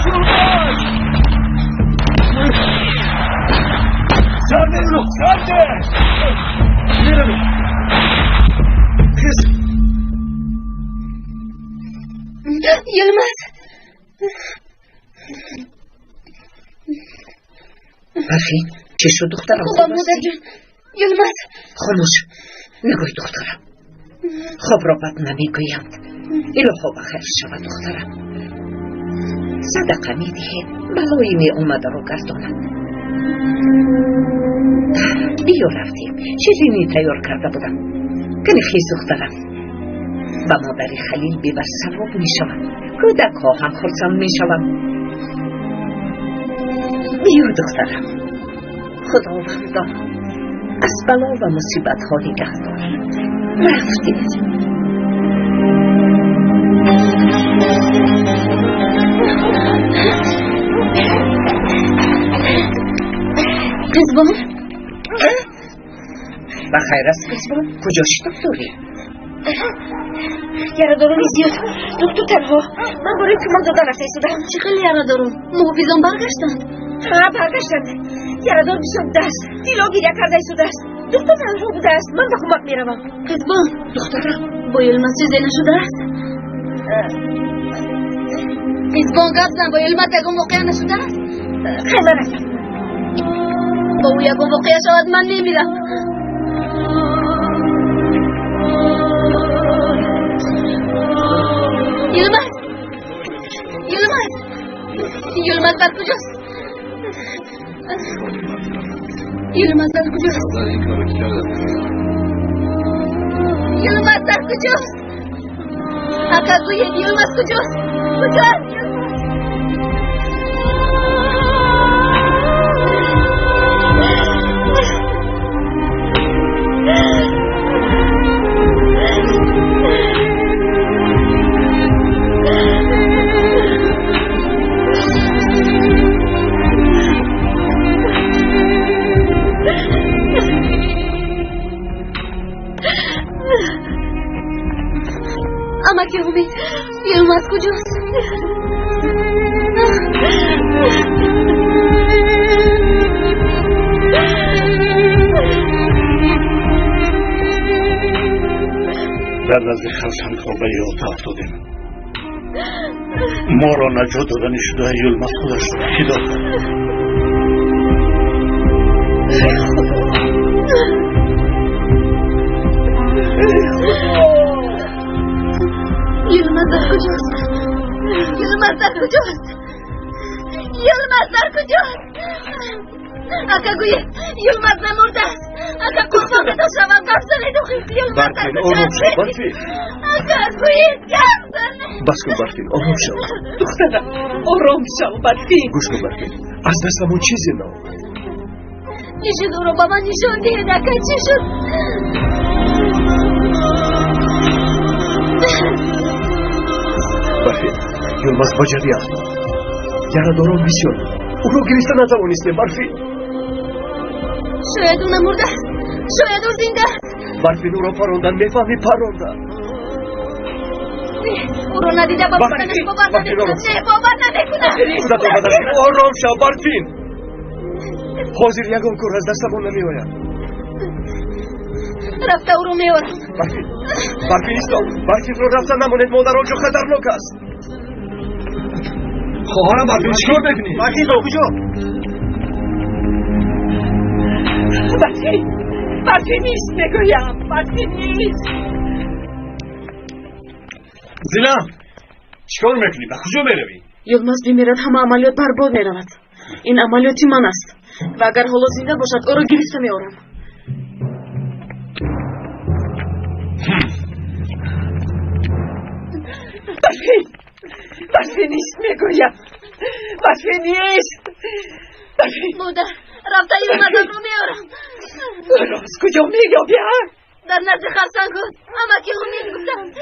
Йилмаз, сарде, сарде, меравем. Хез. Йилмаз. Барфин, чӣ шуд, духтарам? Хубам, модарҷон. Йилмаз. Хомӯш, нагӯй, духтарам. Хобро бад намегӯянд. Илоҳо ба хайр шавад, духтарам. Садақа медиҳед, балои меомадаро гардонад. Биё, рафтем, ширинӣ тайёр карда будам. Кани хез, духтарам, ба модари Халил бибар, савоб мешавад, кӯдакҳо ҳам хурсанд мешаванд. Биё, духтарам. Худовандо, аз бало ва мусибатҳо нигаҳдор. Рафтед. Қизбон. Ба хайр аст, қизбон? Куҷо шитоб дорӣ? Ярадорони зиёд, доктор танҳо. Ман барои кӯмак додан рафта истодам. Чӣ хел ярадорон? Муҳофизон баргаштанд? Ҳа, баргаштанд. Ярадор бисёр будааст, Тило гиря карда истодааст. Доктор танҳо будааст. Ман ба кӯмак меравам. Қизбон. Духтарам. Бо Йилмаз чизе нашудааст? Қизбон, гап зан, бо Йилмаз ягон воқеа нашудааст? Хай, ман рафтам. Бо ӯ ягон воқеа шавад, ман мемирам. Йилмаз, Йилмаз, Йилмаз дар куҷост? Йилмаз дар куҷост? Йилмаз дар куҷост? Ака, гӯед, Йилмаз куҷост? Куҷост Йилмаз? Амаки Умид, Йилмаз куҷост? Дар назди харсангҳо ба иҳота афтодем. Моро наҷот додани шуда Юлмаз худашро фидо кард. Эй Худо! Эй Худо! Йилмаз дар куҷост? Йилмаз дар куҷост? Йилмаз дар куҷост? Ака, гӯед, Йилмаз намурдааст. Ака, қурбонато шавам, гап занед, охир. Йилмаз дар Барфин, ором шав, Барфин. Ака, гӯед, гап занед. Бас кун, Барфин, ором шав. Духтарам, ором шав, Барфин. Гӯш кун, Барфин, аз дастамон чизе наомад. Чӣ шуд? Ӯро ба ман нишон диҳед, ака, чӣ шуд? Барфин, Юлмаз ба ҷарӣ афтод. Ярадорон бисёр буданд, ӯро гирифта натавонистем, Барфин. Шояд ӯ намурдааст, шояд ӯ зинда аст. Барфин, ӯро парондан, мефаҳмӣ, парондан. Не, ӯро надида ба мурданаш бовар намекунам. Не, бовар намекунам. Худатро ба даст гир, ором шав, Барфин. Ҳозир ягон кор аз дастамон намеояд. Рафта ӯро меорам. Барфин, Барфин, исто. Барфинро рафта намонед, модар, он ҷо хатарнок аст. Хоҳарам Барфин, чӣ кор мекунӣ? Барфин, то куҷо? Барфин, Барфин нест, мегӯям, Барфин нест. Зинам, чӣ кор мекунӣ? Ба куҷо меравӣ? Йилмаз бимирад, ҳама амалиёт барбод меравад. Ин амалиёти ман аст ва агар ҳоло зинда бошад, ӯро гирифта меорам. Барфин, Барфин нест, мегӯям, Барфин нест. Барфин. Модар, рафта Йилмазамро меорам. Ӯро аз куҷо меёбӣ, а? Дар назди харсангҳо, амаки Умид гуфтанд.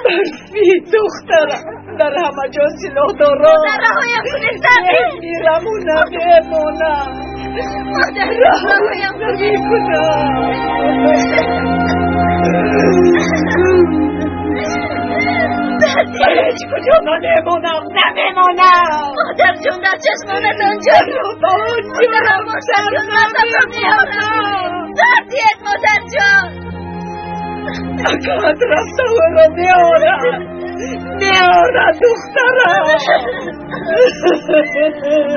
Барфин, духтарам, дар ҳама ҷо силоҳдорон. Модар, раҳоям кунед, сарде. Мемираму намемонам. Модар, раҳоям кунед. Намекунам. ҳеҷ куҷо намемонам, намемонам. Модар ҷон, дар чашмонатон ҷон. Ҷонам бошад, Юлмазамро меорам. Дардиед, модар ҷон. Акаат рафта ӯро меорад. Меорад, духтарам.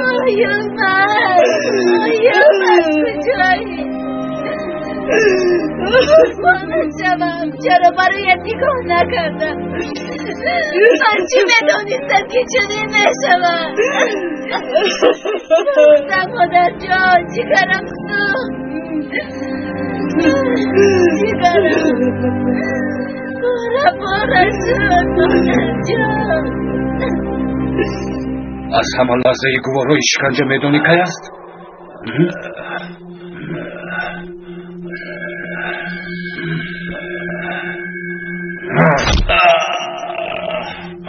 Ой, Юлмаз, ой, Юлмаз, куҷоӣ? Қурбонат шавам, чаро бароят нигоҳ накардам? Ман чӣ медонистам, ки чунин мешавад? Сӯхтам, модарҷон, ҷигарам сӯхт. Ҷигарам пора пора шуд, модарҷон. Аз ҳама лаҳзаи гуворои шиканҷа медонӣ кай аст?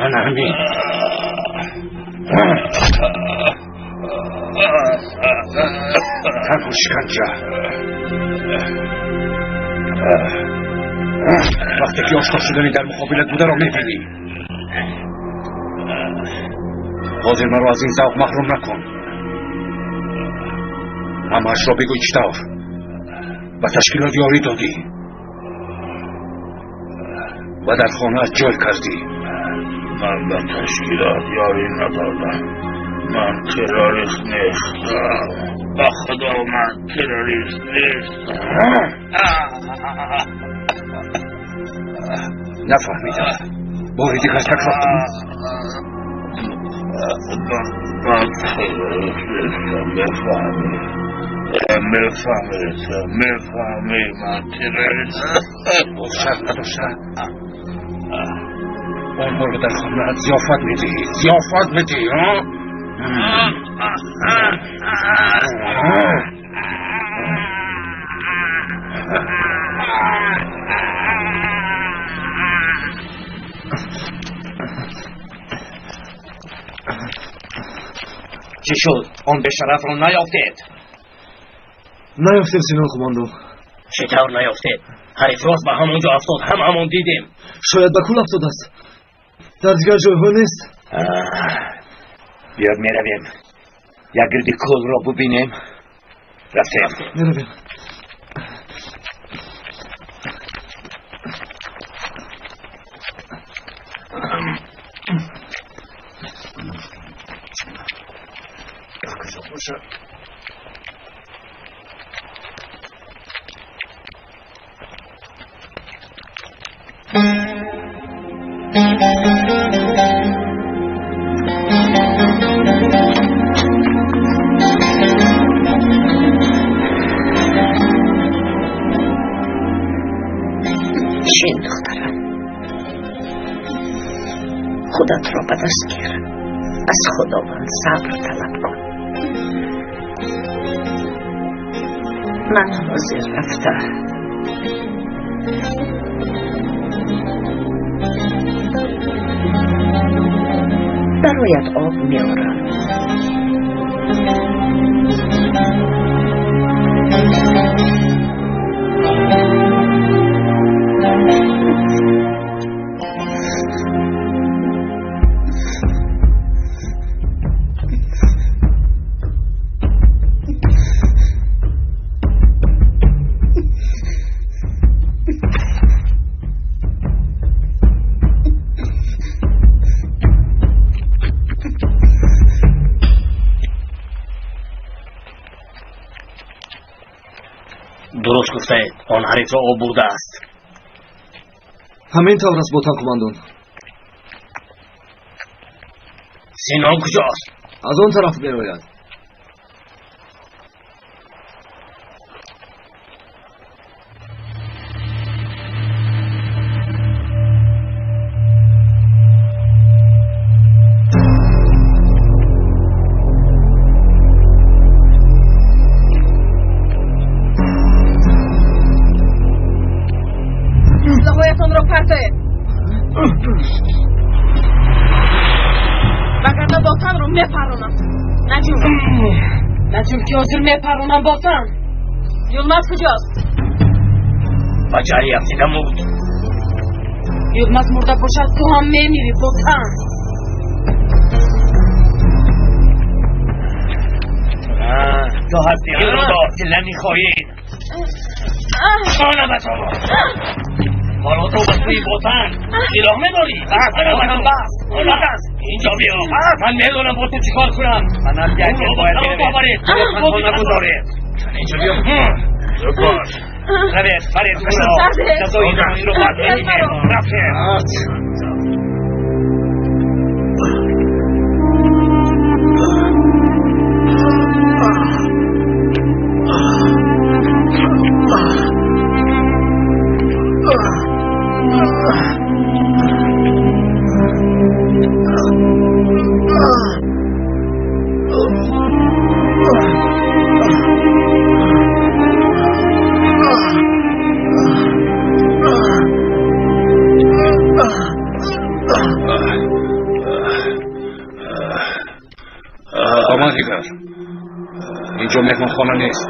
Ана ҳамин. Танҳо шиканҷа. Вақте ки ошкор шудани дар муқобилат бударо мебинӣ. Ҳозир маро аз ин завқ маҳрум накун. Ҳамаашро бигӯй, чӣ тавр ба ташкилот ёрӣ додӣ ва дар хонаат ҷой кардӣ. Ман ба ташкилот ёрӣ надодам. Ман террорист нестам. Ба Худо, ман террорист нестам. Нафаҳмидам. Бори дигар такрор кун. Ман террорист нестам, мефаҳмӣ? Мефаҳмед, мефаҳмӣ, ман террорист. Боз шарт надошта онҳоро дар хонаат зиёфат медиҳӣ, зиёфат медиҳӣ, а? Чӣ шуд? Он бешарафро наёфтед? Наёфтем, Синон қумондон. Чӣ тавр наёфтед? Ҳариф рост ба ҳамон ҷо афтод, ҳамаамон дидем. Шояд ба кӯл афтодааст. Дар дигар ҷойҳо нест. Биёд меравем. Як гирди кӯлро бубинем. Рафтем. Меравем. Куҷо бошад? Шин, духтарам, худатро ба даст гир, аз Худованд сабр талаб кун. Ман ҳозир рафта бароят об меорам. Дуруст гуфтаед, он ҳарифро об бурдааст. Ҳамин тавр аст, Ботан қумандон. Синон куҷост? Аз он тараф меояд. Силоҳҳоятонро партоед, вагарна ботанро мепаронам. Наҷум, Наҷум, ки ҳозир мепаронам ботан. Юлмаз куҷост? Ба ҷари афтида мурд. Йилмаз мурда бошад, ту ҳам мемирӣ, ботан. Ту ҳасти Рудо, зани хоин. Хона ба ту. Ҳоло ту ба сӯи ботан силоҳ медорӣ. Бас, бас, бас. Инҷо биё. Ман медонам бо ту чӣ кор кунам. Манам як бояд боваред. Танҳо нагузоред. Инҷо биё. Зуд бош. Равед, баред ӯро. Ҷазои инро бад медиҳем. Рафтем. Омад дигар. Инҷо меҳмонхона нест.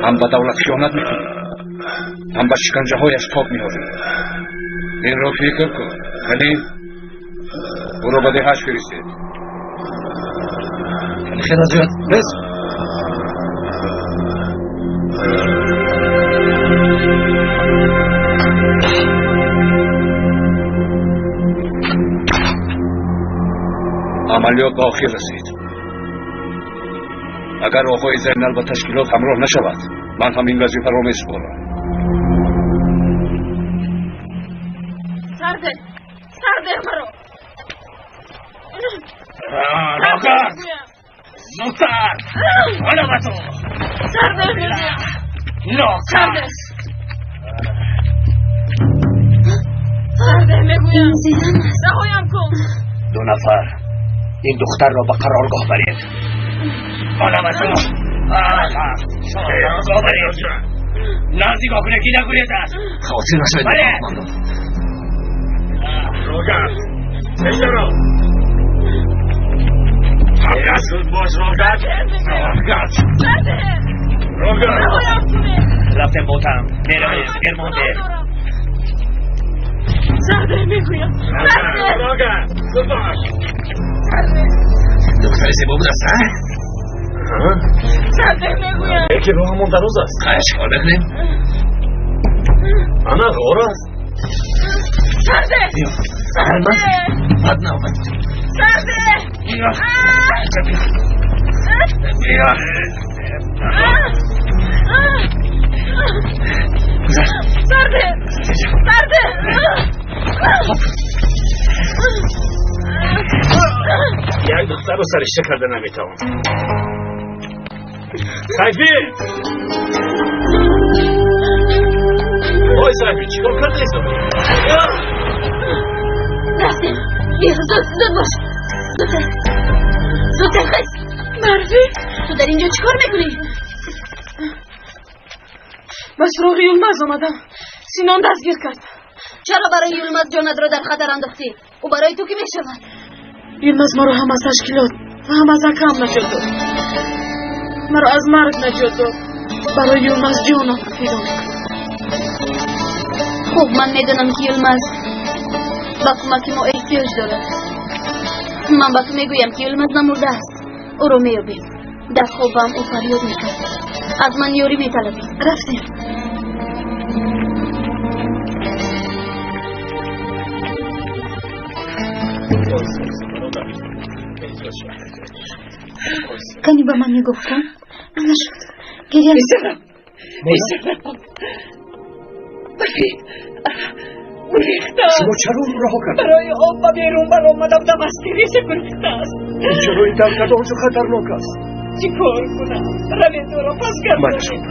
Ҳам ба давлат хиёнат мекунӣ, ҳам ба шиканҷаҳояш тоб меёрӣ. Инро фикр кун. Халил, ӯро ба деҳаш фиристед. Хеле зиёд. Бес. Амалиёт ба охир расид. Агар оғои Зайнал ба ташкилот ҳамроҳ нашавад, ман ҳам ин вазифаро месупорам. Сарде, сарде маро. Рогат! Зудтар! Ҳоло ба ту! Сарде мегӯям. Нокас! Сарде мегӯям. Раҳоям кун. Ду нафар ин духтарро ба қароргоҳ баред. Ҳоло ба ту! Қароргоҳ баред. Наздик кунед ки нагурезад. Хотир нашавед. Баред! Рогат! Пешаро! Зуд бош, Рогат! Рогат! Рогат! Рафтем ботам. Меравем. Дер монде. Сарде мегӯям. Сарде! Рогат! Зуд бош! Духтари зебо будаст, а? Сарде мегӯям. Яке роҳамон дароз аст. Қай, чӣ кор мекунем? Ана ғор аст. Сарде! Сарде! Бад навбати ту. Сарде! Биё. Биё. Сарде! Сарде! Як духтарро саришта карда наметавонам. Сайфӣ! Ой, Сайфӣ, чӣ кор кардаи ту? Рафтем. Биё, зуд, зуд бош. Зудтар. Зудтар хез. Марфи? Ту дар инҷо чӣ кор мекунӣ? Ба суроғи Юлмаз омадам. Синон дастгир кард. Чаро барои Юлмаз ҷонатро дар хатар андохтӣ? Ӯ барои ту кӣ мешавад? Юлмаз маро ҳам аз ташкилот ва ҳам аз акам наҷот дод. Маро аз марг наҷот дод. Барои Юлмаз ҷонам фидо мекунам. Хуб, ман медонам ки Юлмаз ба кӯмаки мо эҳтиёҷ дорад. Ман ба ту мегӯям ки Юлмаз намурдааст. Ӯро меёбем. Дар хобам ӯ фарёд мекард. Аз ман ёрӣ металабид. Рафтем. Кани ба ман нигоҳ кун. Нашуд. Гиря. Писарам, писарам. Барфи, гурехтааст. Шумо чаро ӯро раҳо кардед? Барои об ба берун баромадам, дам аз тиреза гурехтааст. Чаро ин тавр кард? Он ҷо хатарнок аст. Чӣ кор кунам? Равед ӯро пас гардонед.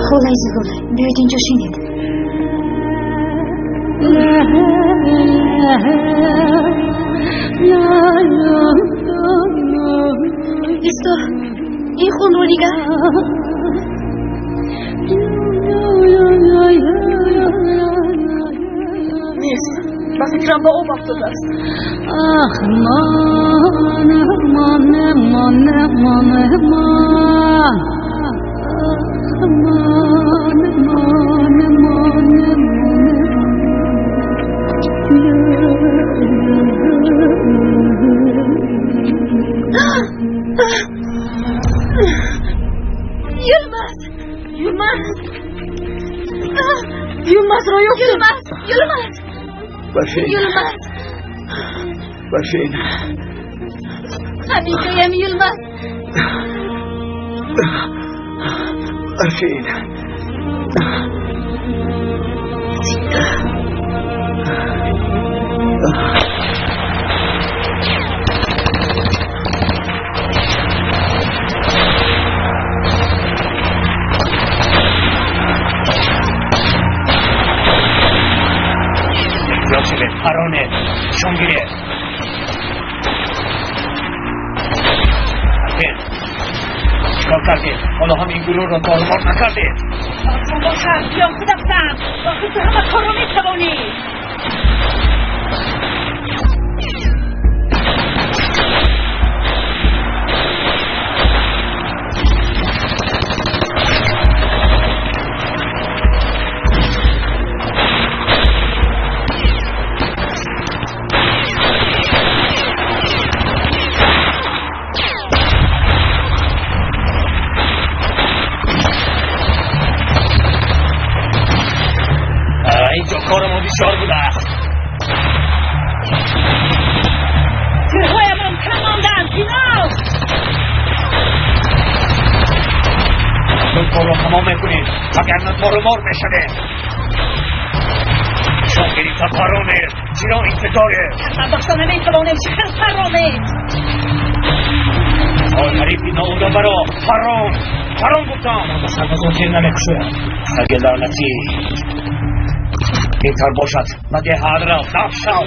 Холаи Зигола, биёед инҷо шинед. Исто, ин хунро нигар. Нест. Ба фикрам ба об афтодааст. Ах, ман, ман, ман, ман, ман. Ах, ман, ман, ман, ман. Yılmaz! Yılmaz! Yılmazро ёфтам. Yılmaz! Yılmaz! Барфин. Yılmaz! Барфин. Ҳамин ҷоям Yılmaz. Барфин. Эҳтиёт шавед, паронед, нишон гиред. Барфин, чикор кардед? Ҳоло ҳам ин гурӯҳро торумор накардед? Осон бошад, биём худафтам. Охир ту ҳама корро метавонӣ. Инҷо кори мо бисёр будааст. Тирҳоямон кам монданд, финал! Акнун корро тамом мекунем, вагарна торумор мешавем. Нишон гирифта паронед, чиро интизоред? Бардошта наметавонем, чӣ хел паронем? Ой, ҳарифи ноудабаро, парон! Парон гуфтам! Ба сарбозон тир намекушояд. Саги лаънатӣ! Беҳтар бошад ба деҳат рав, дафт шав!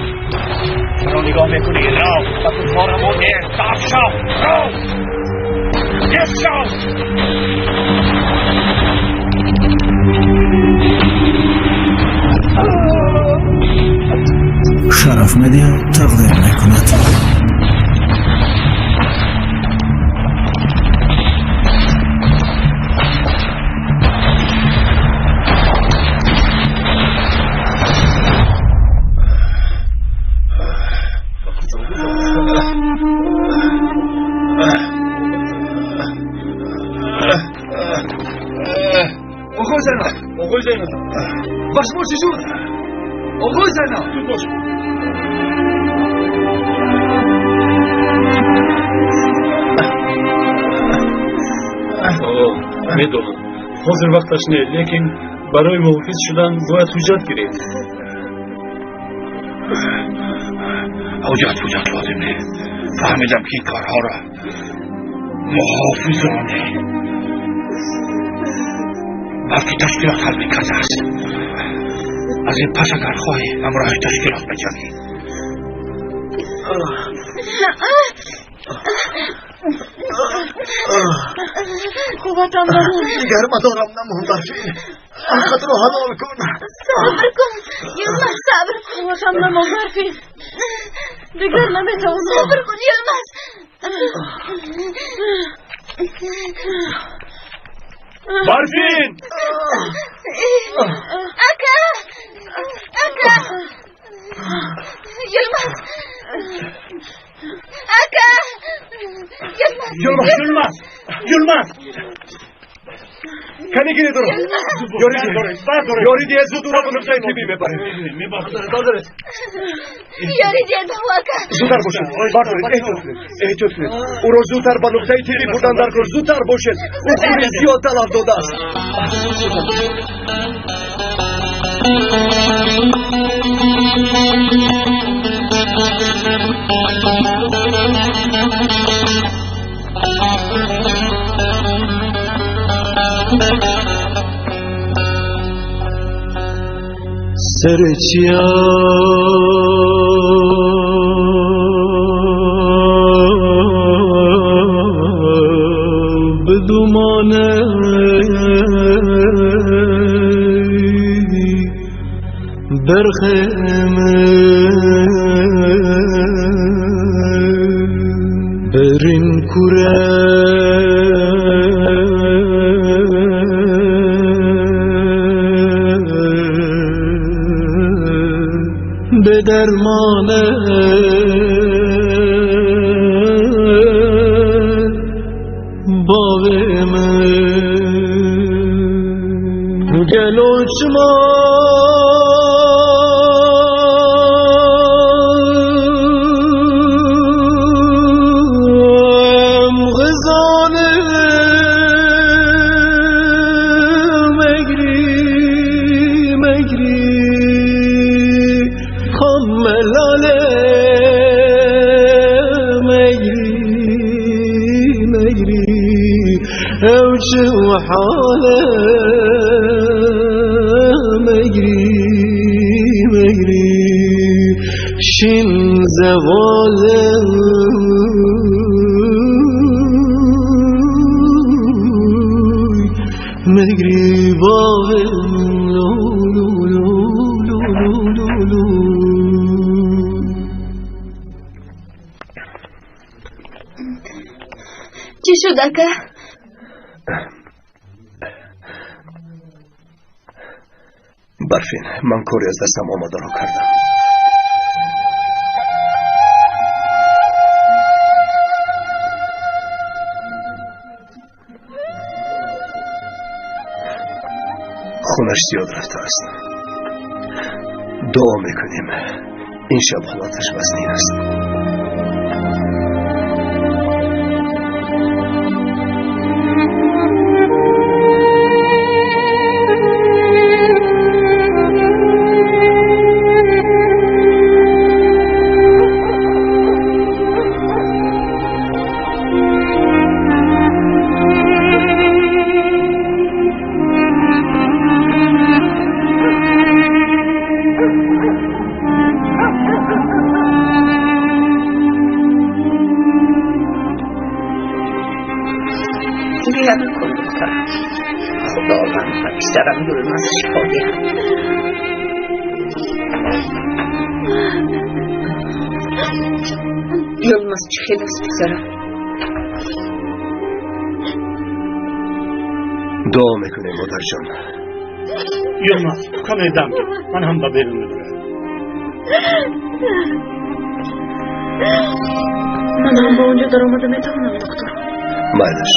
Чаро нигоҳ мекунӣ? Рав! Ба ту корамон нест, дафт шав! Рав! Нест шав! Шараф Медиа тақдим мекунад. Оғои Зайнаб, оғои Зайнаб, ба шумо чӣ шуд? Оғои Зайнаб, зуд бош. Медонам, ҳозир вақташ не, лекин барои муҳофиз шудан бояд ҳуҷҷат гирифт. Ҳуҷҷат ҳуҷҷат лозим не. Фаҳмидам, ки ин корҳоро муҳофизоне, балки ташкилот ҳал мекардааст. Аз ин пас агар хоҳӣ ҳамроҳи ташкилот биҷангӣ. Қувватам намонд. Дигар мадорам намонд, Барфин. Ҳаққатро ҳалол кун. Сабр кун, Yılmaz, сабр кун. Қувватам намонд, Барфин. Дигар наметавонам. Сабр кун, Yılmaz. Барфин! Ака! Ака! Yılmaz! Ака! Yılmaz! Yılmaz! Yılmaz! Yılmaz! Кани гиред ӯро. Ёрӣ диҳед. Ёрӣ диҳед, зуд ӯро ба нуқтаи тиббӣ мебарем. Ёрӣ диҳед ба ӯ, ака! Зудтар бошед. Бардоред, эҳтиёт кунед. Эҳтиёт кунед. Ӯро зудтар ба нуқтаи тиббӣ бурдан дар кор. Зудтар бошед. Ӯ хуни зиёд талаф додааст. Serçiya بدمانه برخم. به درمانه باوی من گلو چما حاله مگری مگری شین زواله مگری باغ لو لو لو لو لو لو. چی شد اکا؟ برفین، من کاری از دستم آماده را کردم. خونش زیاد رفته است. دعا میکنیم این شب حالتش وزنین است. پسرم یلمز شفا دهد. یلمز چه خیلی است پسرم؟ دعا میکنیم مادر جان. یلمز کمی دم گیر، من هم به بیرون میبرم. من هم با اونجا در آمده میتوانم دکتر؟ مایلش.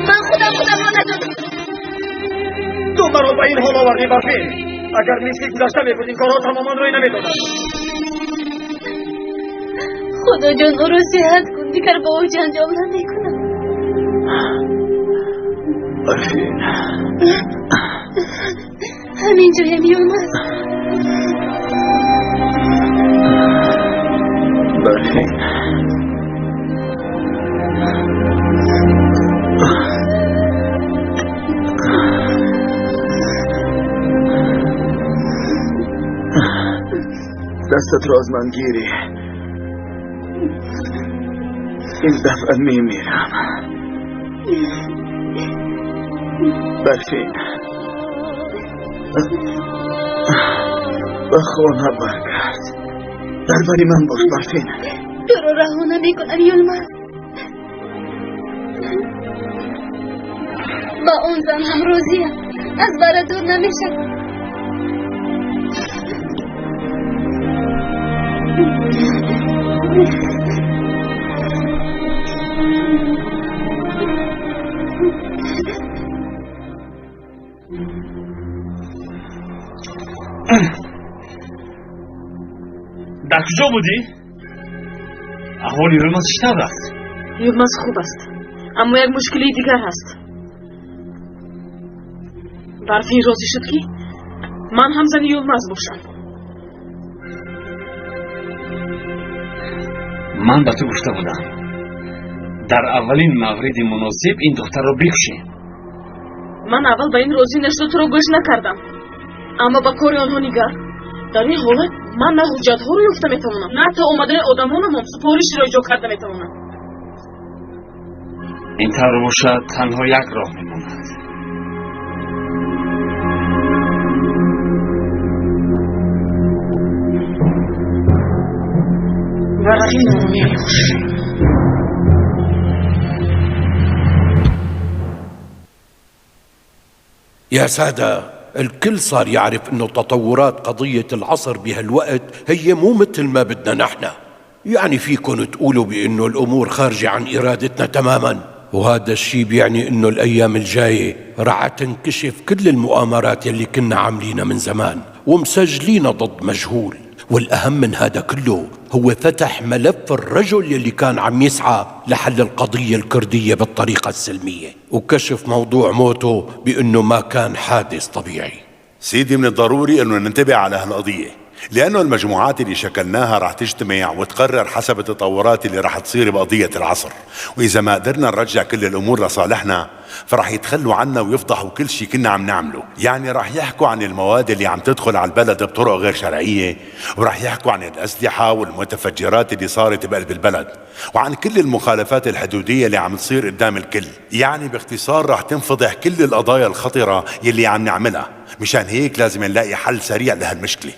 من خودم را ندادم. تو مرا به این حال آوردی برفین. اگر مثل گذشته میبود این کارها تماما روی نمیدادم. خدا جان او را صحت کن، دیگر با او جنجال نمیکنم. برفین همین جایم یلمز. برفین دستت را از من گیری، این دفعه میمیرم. برفین به خانه برگرد، در بری من باش برفین. تو را رها نمیکنم یلمز. با اون زن هم راضیم، از برا دور نمیشم. در کجا بودی؟ احوال یلمز چطور است؟ یلمز خوب است، اما یک مشکلی دیگر هست. برفین راضی شد که من هم زن یلمز باشم. من به تو گفته بودم در اولین مورد مناسب این دختر را بکشیم. من اول به این راضی نشد، تو را گوش نکردم، اما به کار آنها نگر. در این حالت من نه حجتها رو یافته میتوانم، نه تا آمدن آدمانم سپارش را اجرا کرده میتوانم. این طور باشد تنها یک راه میماند. Барфинро мекушем. يا سادة، الكل صار يعرف انه تطورات قضية العصر بهالوقت هي مو مثل ما بدنا نحن. يعني فيكن تقولوا بانه الامور خارجة عن ارادتنا تماما، وهذا الشيء بيعني انه الايام الجاية رح تنكشف كل المؤامرات اللي كنا عاملينها من زمان ومسجلينها ضد مجهول. والأهم من هذا كله هو فتح ملف الرجل اللي كان عم يسعى لحل القضية الكردية بالطريقة السلمية، وكشف موضوع موته بأنه ما كان حادث طبيعي. سيدي، من الضروري أنه ننتبه على هالقضية، لأنه المجموعات اللي شكلناها رح تجتمع وتقرر حسب التطورات اللي رح تصير بقضية العصر، وإذا ما قدرنا نرجع كل الأمور لصالحنا فرح يتخلوا عنا ويفضحوا كل شيء كنا عم نعمله. يعني رح يحكوا عن المواد اللي عم تدخل على البلد بطرق غير شرعية، ورح يحكوا عن الأسلحة والمتفجرات اللي صارت بقلب البلد، وعن كل المخالفات الحدودية اللي عم تصير قدام الكل. يعني باختصار رح تنفضح كل القضايا الخطرة اللي عم نعملها. مشان هيك لازم نلاقي حل سريع لهالمشكلة.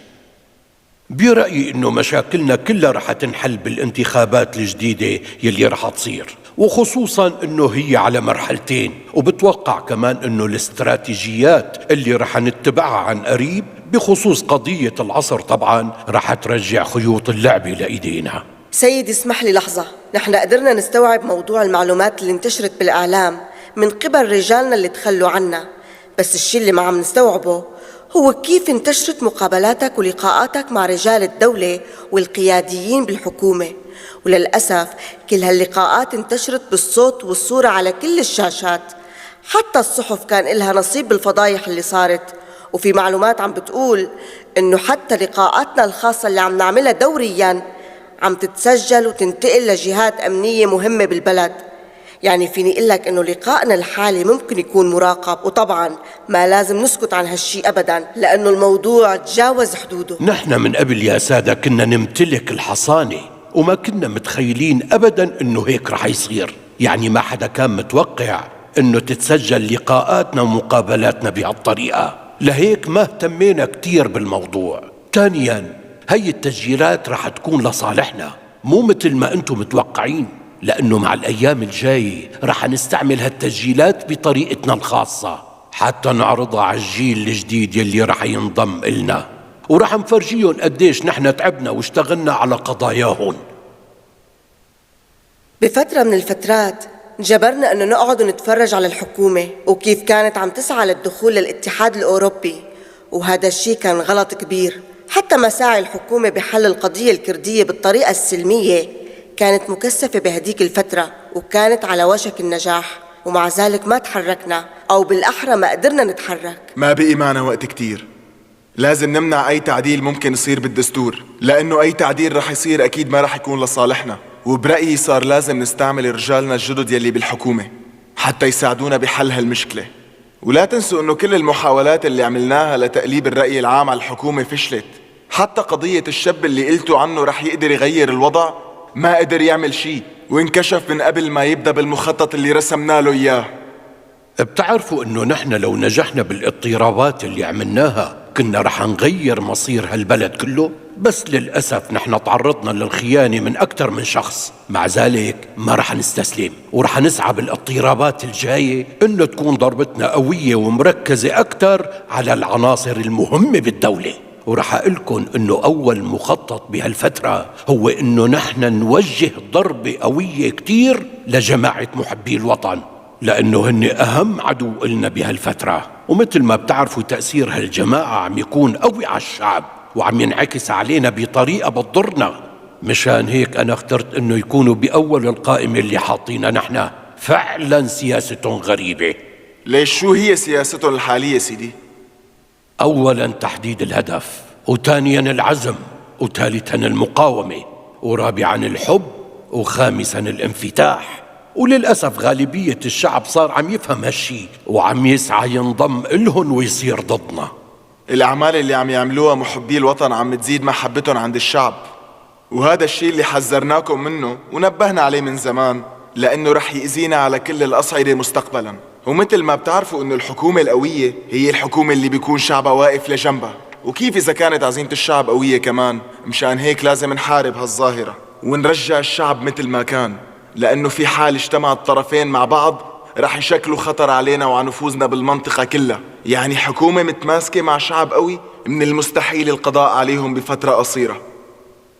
برأيي إنه مشاكلنا كلها رح تنحل بالانتخابات الجديدة يلي رح تصير، وخصوصاً إنه هي على مرحلتين، وبتوقع كمان إنه الاستراتيجيات اللي رح نتبعها عن قريب بخصوص قضية العصر طبعاً رح ترجع خيوط اللعبة لإيدينا. سيدي اسمح لي لحظة، نحن قدرنا نستوعب موضوع المعلومات اللي انتشرت بالإعلام من قبل رجالنا اللي تخلوا عنا، بس الشيء اللي ما عم نستوعبه هو كيف انتشرت مقابلاتك ولقاءاتك مع رجال الدولة والقياديين بالحكومة. وللأسف كل هاللقاءات انتشرت بالصوت والصورة على كل الشاشات، حتى الصحف كان إلها نصيب بالفضايح اللي صارت. وفي معلومات عم بتقول إنه حتى لقاءاتنا الخاصة اللي عم نعملها دورياً عم تتسجل وتنتقل لجهات أمنية مهمة بالبلد. يعني فيني أقول لك إنه لقائنا الحالي ممكن يكون مراقب، وطبعاً ما لازم نسكت عن هالشي أبداً، لأنه الموضوع تجاوز حدوده. نحن من قبل يا سادة كنا نمتلك الحصانة، وما كنا متخيلين أبداً إنه هيك رح يصير. يعني ما حدا كان متوقع إنه تتسجل لقاءاتنا ومقابلاتنا بهالطريقة، لهيك ما اهتمينا كتير بالموضوع. ثانياً، هي التسجيلات رح تكون لصالحنا، مو مثل ما أنتم متوقعين، لأنه مع الأيام الجاية رح نستعمل هالتسجيلات بطريقتنا الخاصة حتى نعرضها على الجيل الجديد يلي رح ينضم إلنا، ورح نفرجيهم قديش نحن تعبنا واشتغلنا على قضاياهم. بفترة من الفترات انجبرنا أنه نقعد ونتفرج على الحكومة وكيف كانت عم تسعى للدخول للاتحاد الأوروبي، وهذا الشيء كان غلط كبير. حتى مساعي الحكومة بحل القضية الكردية بالطريقة السلمية كانت مكثفة بهديك الفترة وكانت على وشك النجاح، ومع ذلك ما تحركنا، أو بالأحرى ما قدرنا نتحرك. ما بقي معنا وقت كتير، لازم نمنع أي تعديل ممكن يصير بالدستور، لأنه أي تعديل رح يصير أكيد ما رح يكون لصالحنا. وبرأيي صار لازم نستعمل رجالنا الجدد يلي بالحكومة حتى يساعدونا بحل هالمشكلة. ولا تنسوا أنه كل المحاولات اللي عملناها لتقليب الرأي العام على الحكومة فشلت. حتى قضية الشاب اللي قلتوا عنه رح يقدر يغير الوضع ما قدر يعمل شيء، وانكشف من قبل ما يبدأ بالمخطط اللي رسمنا له إياه. بتعرفوا إنه نحن لو نجحنا بالاضطرابات اللي عملناها كنا رح نغير مصير هالبلد كله، بس للأسف نحن تعرضنا للخيانة من أكثر من شخص. مع ذلك ما رح نستسلم، ورح نسعى بالاضطرابات الجاية إنه تكون ضربتنا قوية ومركزة أكثر على العناصر المهمة بالدولة. ورح أقلكن إنه أول مخطط بهالفترة هو إنه نحن نوجه ضربة قوية كتير لجماعة محبي الوطن، لأنه هن أهم عدو إلنا بهالفترة. ومثل ما بتعرفوا تأثير هالجماعة عم يكون قوي على الشعب وعم ينعكس علينا بطريقة بتضرنا. مشان هيك أنا اخترت إنه يكونوا بأول القائمة اللي حاطينها نحن. فعلا سياستهم غريبة. ليش شو هي سياستهم الحالية سيدي؟ أولاً تحديد الهدف، وثانياً العزم، وثالثاً المقاومة، ورابعاً الحب، وخامساً الانفتاح. وللأسف غالبية الشعب صار عم يفهم هالشي وعم يسعى ينضم إلهن ويصير ضدنا. الأعمال اللي عم يعملوها محبي الوطن عم تزيد محبتهم عند الشعب، وهذا الشيء اللي حذرناكم منه ونبهنا عليه من زمان، لأنه رح يأذينا على كل الأصعدة مستقبلاً. ومثل ما بتعرفوا إنه الحكومة القوية هي الحكومة اللي بيكون شعبها واقف لجنبها، وكيف إذا كانت عزيمة الشعب قوية كمان. مشان هيك لازم نحارب هالظاهرة ونرجع الشعب مثل ما كان، لأنه في حال اجتمع الطرفين مع بعض رح يشكلوا خطر علينا وعلى نفوذنا بالمنطقة كلها. يعني حكومة متماسكة مع شعب قوي من المستحيل القضاء عليهم بفترة قصيرة.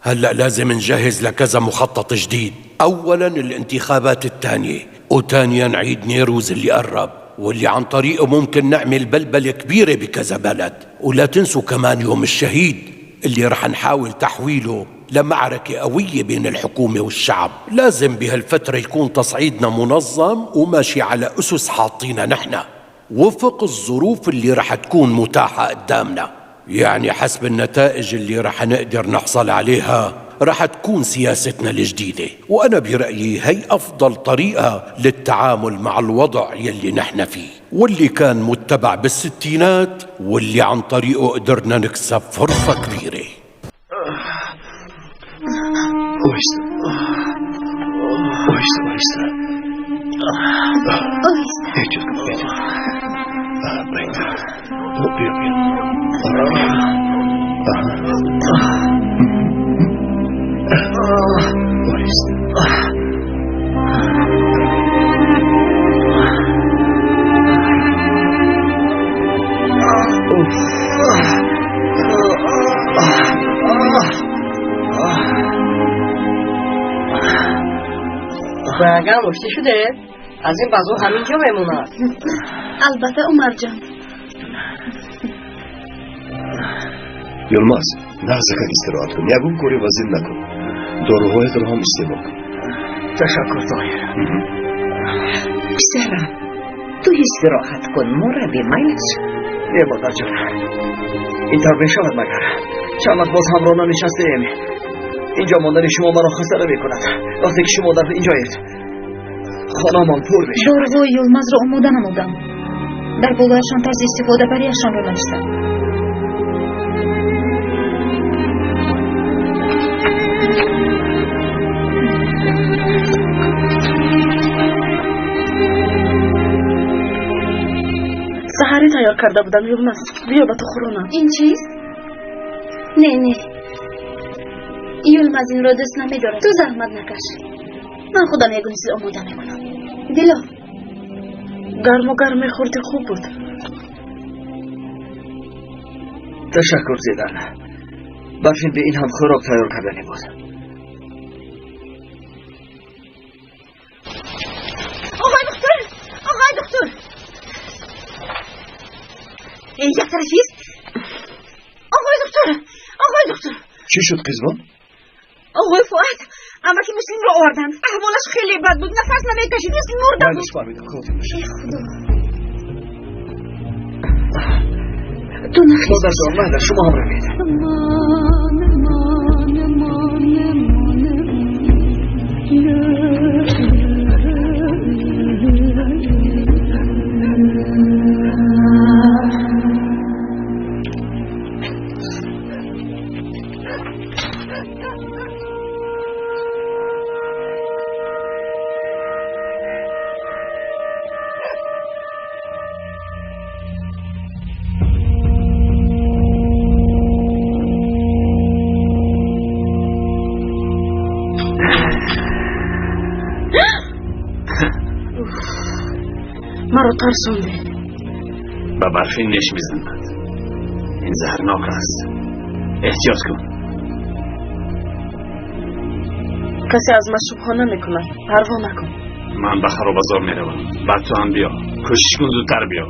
هلأ لازم نجهز لكذا مخطط جديد. أولاً الانتخابات الثانية، وثانياً عيد نيروز اللي قرب واللي عن طريقه ممكن نعمل بلبلة كبيرة بكذا بلد. ولا تنسوا كمان يوم الشهيد اللي رح نحاول تحويله لمعركة قوية بين الحكومة والشعب. لازم بهالفترة يكون تصعيدنا منظم وماشي على أسس حاطينها نحن وفق الظروف اللي رح تكون متاحة قدامنا. يعني حسب النتائج اللي رح نقدر نحصل عليها رح تكون سياستنا الجديدة، وأنا برأيي هي أفضل طريقة للتعامل مع الوضع يلي نحن فيه واللي كان متبع بالستينات واللي عن طريقه قدرنا نكسب فرصة كبيرة. Агар оштӣ шуде, аз ин базо ҳамин ҷо мемонад. Албатта, Умарҷон. Йилмаз, нағзакак истироҳат кун, ягон кори вазин накун, доруҳоятро ҳам истеъмол кун. Ташаккур, Тоҳир. Писарам, ту истироҳат кун, мо равем, майлаш? Е, модарҷон, ин тавр мешавад магар? Чанд вақт боз ҳамроҳ нанишастаем. Инҷо мондани шумо маро хаста намекунад. Вақте ки шумо дар инҷоед, хонамон пур мешавад. Доруҳои Йилмазро омода намудам. Дар болояшон тарзи истифодабарияшонро навиштам. Саҳарӣ тайёр карда будам, Йилмаз. Биё ба ту хӯронам. Ин чист? Не, не. Йилмаз инро дӯст намедорад. Ту заҳмат накаш. Ман худам ягон чиз омода мекунам. Дило. Гарму гарм мехӯрдӣ хуб буд. Ташаккур, Зидан. Барфин бе ин ҳам хӯрок тайёр кардани буд. Оғои духтур! Оғои духтур! Як тарафист? Оғои духтур! Оғои духтур! Чӣ шуд, қизбон? Оғои Фуад, амаки Муслимро оварданд. Аҳволаш хеле бад буд, нафас намекашид, мисли мурда буд. Ман фаҳмидам, хотир бошад. Э, Худо. Ту нахез. Модарҷон, майла, шумо ҳам равед. Маро тарсондӣ. Ба барфин неш мезанад. Ин заҳрнок аст. Эҳтиёт кун. Касе аз ман шубҳа намекунад. Парво накун. Ман ба харобазор меравам. Баъд ту ҳам биё. Кӯшиш кун зудтар биё.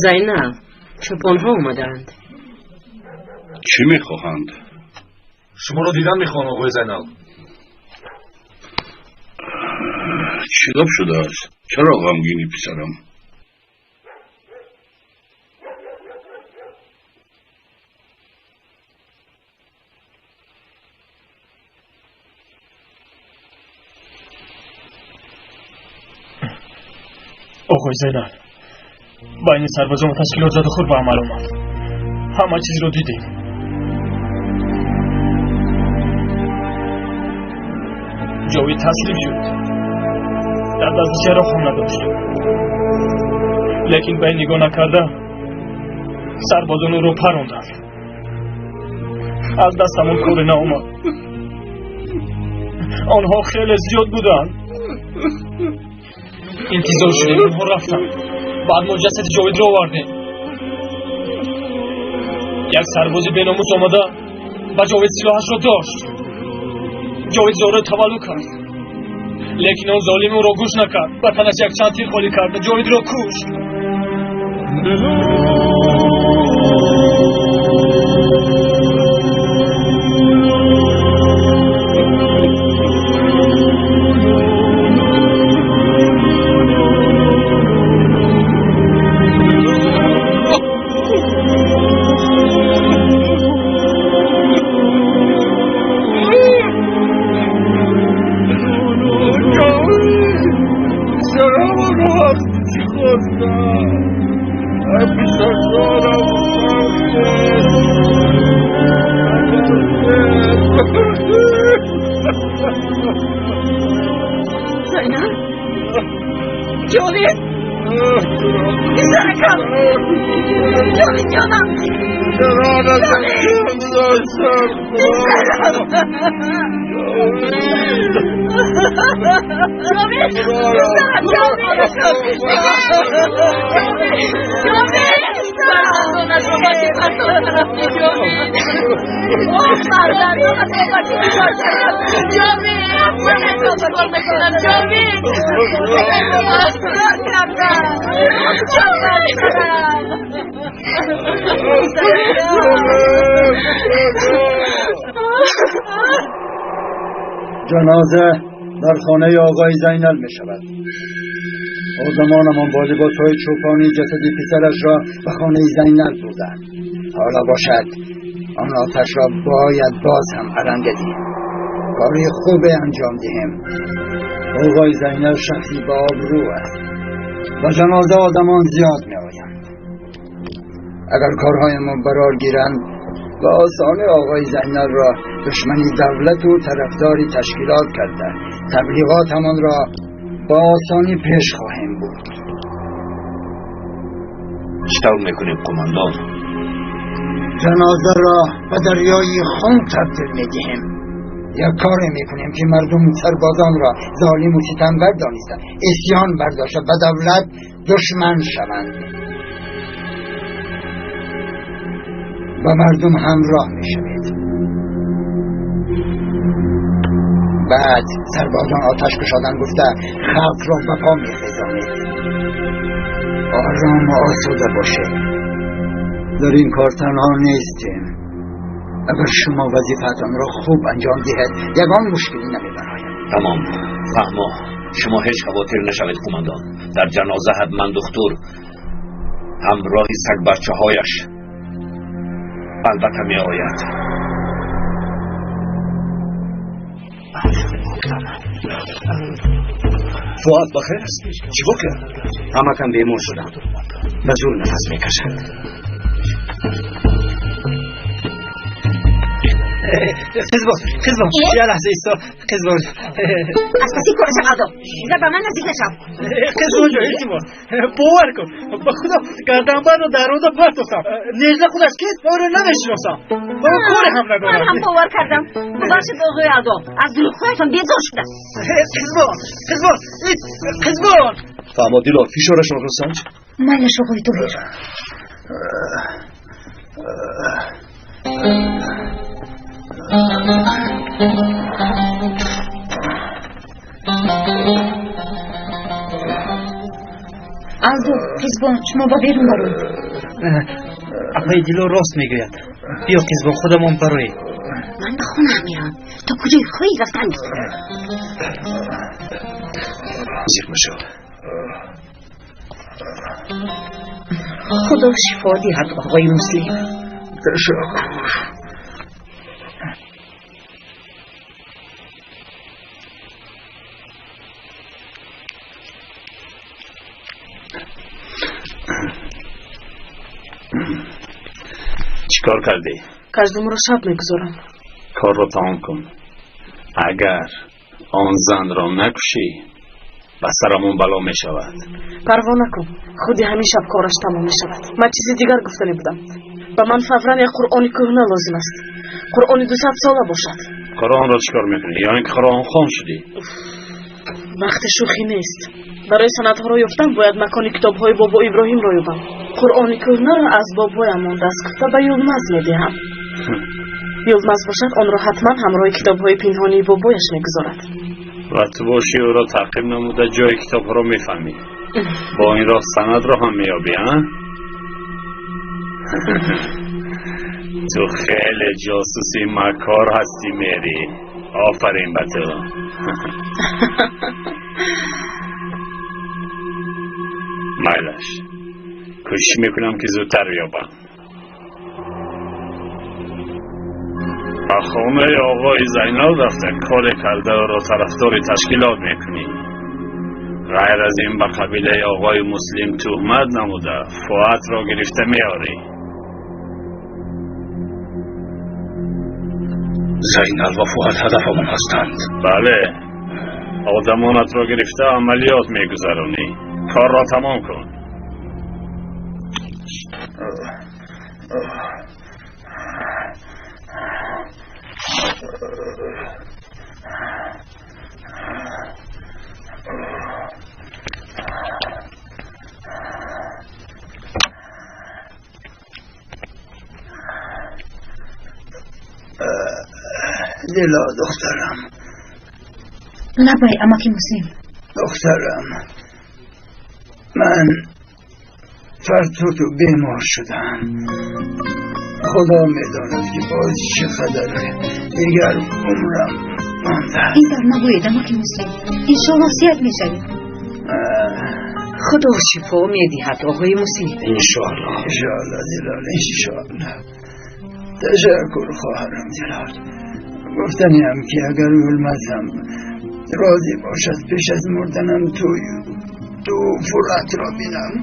Зайнаб, чӯпонҳо омадаанд. Чӣ мехоҳанд? Шуморо дидан мехоҳам, оғои Зайнал. Чӣ гап шудааст? Чаро ғамгинӣ, писарам? Оғои Зайнал, байни сарбозон ташкилот задухӯр ба амал омад. Ҳама чизро дидем. Ҷовид таслим шуд. Дар дасташ яроқ ҳам надошт. Лекин ба ин нигоҳ накарда сарбозон ӯро паронданд. Аз дастамон коре наомад. Онҳо хеле зиёд буданд. Интизор шудем, онҳо рафтанд. Баъд мо ҷасади Ҷовидро овардем. Як сарбози беномус омада ба Ҷовид силоҳашро дошт. Ҷовид зорро таваллуд кард. Лекин он золим ӯро гӯш накард. Ба танаш якчанд тир холӣ карда Ҷовидро кушт. Зайнаб, Ҷовид, писаракам, Ҷовид ҷонам, писарам, Ҷовид, писарам, Ҷовид, Ҷовид, фарзандонашро ба чӣ партофта рафти, Ҷовид? Оҳ, фарзандонашро ба чӣ дучор кардам, Ҷовид? Ман чӣ кор мекунам, Ҷовид? Чикор кардам? Чикор кардам? جنازه در خانه آقای زینل می شود. آدمانمان با لباسهای چوپانی جسد پسرش را به خانه زینل بردند. حالا باشد آن آتش را باید باز هم علنگه دهیم. کاری خوب انجام دهیم. آقای زینل شخصی با آبرو است و جنازه آدمان زیاد می آیند. اگر کارهای ما برار گیرند و آسانه آقای زینل را دشمنی دولت و طرفداری تشکیلات کرده تبلیغات همان را با آسانی پیش خواهیم بود. چطور میکنیم قماندان؟ جنازه را به دریای خون تبدیل میدهیم. یک کاری میکنیم که مردم سربازان را ظالم و ستمگر دانسته عصیان برداشته به دولت دشمن شوند. با مردم همراه میشوید. بعد سربازان آتش کشادن گفته خلق را به پا میخیزانید. آرام و آسوده باشید. در این کار تنها نیستیم. اگر شما وظیفتان را خوب انجام دهید یگان مشکلی نمیبراید. تمام فهما. شما هیچ خواطر نشوید قماندان. در جنازه حتما دکتر همراه سگ بچه هایش البته می آید. فؤاد بخیر است؟ چی کرد؟ همکم بیمار شدم. به زور نفس میکشند. قزبان، قزبان، یه لحظه ایستا. قزبان، از پسی کارش عدو دیگه به من نزدیک نشو. قزبان جان، التماس باور کن به خدا گردنبند رو در روزا پرتوختم. نجله خودش کیست؟ من رو نمیشناسم. با اون کاری هم ندارم. من هم باور کردم. ببخشید آقای عدو، از دروغهایتان بیزار شدم. قزبان، قزبان، قزبان. فهما دیلار فشارشان را سنج. مایلش آقای توهیر. الدو، قزبان، شما با بیرون بروید. آقای دیلو راست میگوید. بیا قزبان خودمان برویم. من به خونه میرم. تا کجای خواهی رفتن؟ زیق مشو. خدا شفا دهد آقای مسلم. تشکر. چیکار کردی؟ کژدم را شب میگذارم. کار را تمام کن. اگر آن زن را نکشی Ба сарамон бало мешавад. Парво накун, худи ҳамин шаб кораш тамом мешавад. Ман чизи дигар гуфтанӣ будам. Ба ман фавран як Қуръони кӯҳна лозим аст. Қуръони 200 сола бошад. Қуръонро чӣ кор мекунӣ? Ё ин ки қуръонхон шудӣ? Вақти шӯхӣ нест. Барои санадҳоро ёфтан бояд макони китобҳои бобо Иброҳимро ёбам. Қуръони кӯҳнаро аз бобоям мондааст, гуфта ба Юлмаз медиҳам. Юлмаз бошад, онро ҳатман ҳамроҳи китобҳои пинҳонии бобояш мегузорад. Ва ту бошӣ ӯро таъқиб намуда ҷои китобҳоро мефаҳмӣ. Бо ин роҳ санадро ҳам меёбӣ, а? Ту хеле ҷосуси макор ҳастӣ, Мери. Офарин ба ту. Майлаш, кӯшиш мекунам ки зудтар ёбам. Ба хонаи оғои Зайнал рафта коре карда ӯро тарафдори ташкилот мекунӣ. Ғайр аз ин ба қабилаи оғои Муслим туҳмат намуда Фуатро гирифта меорӣ. Зайнал ва Фуат ҳадафамон ҳастанд. Бале, одамонатро гирифта амалиёт мегузаронӣ. Корро тамом кун. Лила духтарам. Лабай, амаки Муслим. Духтарам, ман фартут бемор шудам. Худо медонад ки боз чӣ қадар дигар умрам мондааст. Ин тавр нагӯед, амаки Муслим. Иншоаллоҳ сиҳат мешавед. Худо шифо медиҳад, оғои Муслим. Иншоаллоҳ. Иншоаллоҳ, Дилол, иншоаллоҳ. Ташаккур, хоҳарам Дилол. Гуфтаниам ки агар Юлмазам розӣ бошад, пеш аз мурданам ту Фуратро бинам.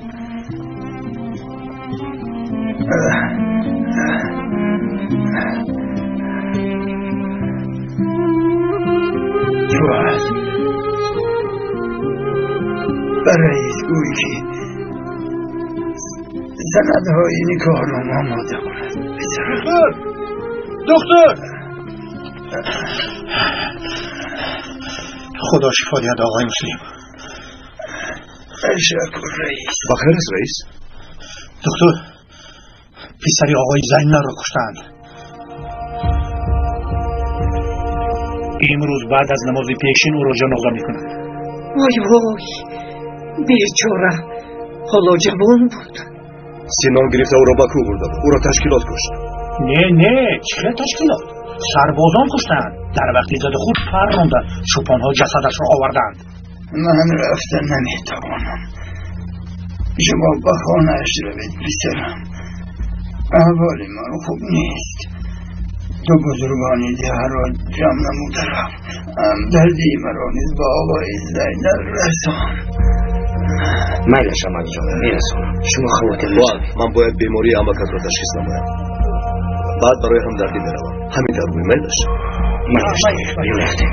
Фуат, ба раис гӯй ки санадҳои никоҳро омода кунад. Доктор! Доктор! Худо шифо диҳад, оғои Муслим. Ташаккур, раис. Бахайр аст, раис? Доктор, писари оғои Зайналро куштаанд. Имрӯз баъд аз намози пешин ӯро ҷаноза мекунанд. Вой вой, бечора, ҳоло ҷавон буд. Синон гирифта ӯро ба кӯ бурданд. Ӯро ташкилот кушт. Не, не, чӣ хел ташкилот? Сарбозон куштаанд. Дар вақти заду хурд пар ронда чӯпонҳо ҷасадашро оварданд. Ман рафта наметавонам. Шумо ба хонааш равед, писарам. Аҳволи ман хуб нест. Ду бузургони деҳаро ҷамъ намуда рафт. Ҳамдардии маро низ ба оғои Зайнал расон. Майлаш, амакҷон, мерасонам. Шумо хавотир нашавед. Ман бояд бемории амакатро ташхис намоям. Баъд барои ҳамдардӣ меравам. Ҳамин тавр гӯй, майлаш? Майлаш, биё рафтем.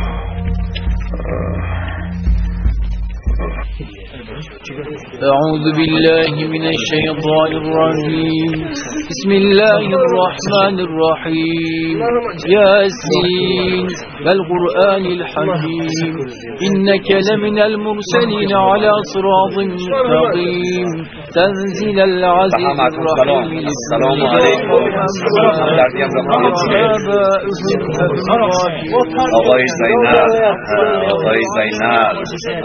أعوذ بالله من الشيطان الرجيم. بسم الله الرحمن الرحيم. ياسين والقرآن الحكيم. إنك لمن المرسلين على صراط مستقيم. تنزيل العزيز الرحيم. السلام علیکم. آقای زینب، آقای زینب،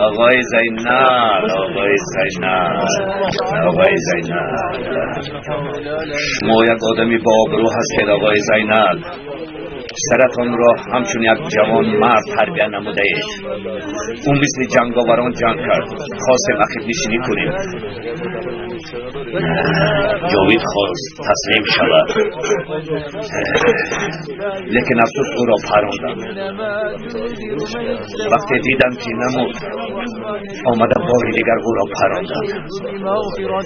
آقای زینب، آقای زینب، آقای زینب، شما یک آدمی با آبرو هستید آقای زینب. سرتان را همچون یک جوان مرد تربیت نموده اید. او مثل جنگاوران جنگ کرد. خواستیم عقب نشینی کنیم. جاوید خواست تسلیم شود، لیکن افسوس او را پراندم. وقتی دیدم که نمرد، آمده بار دیگر او را پراندم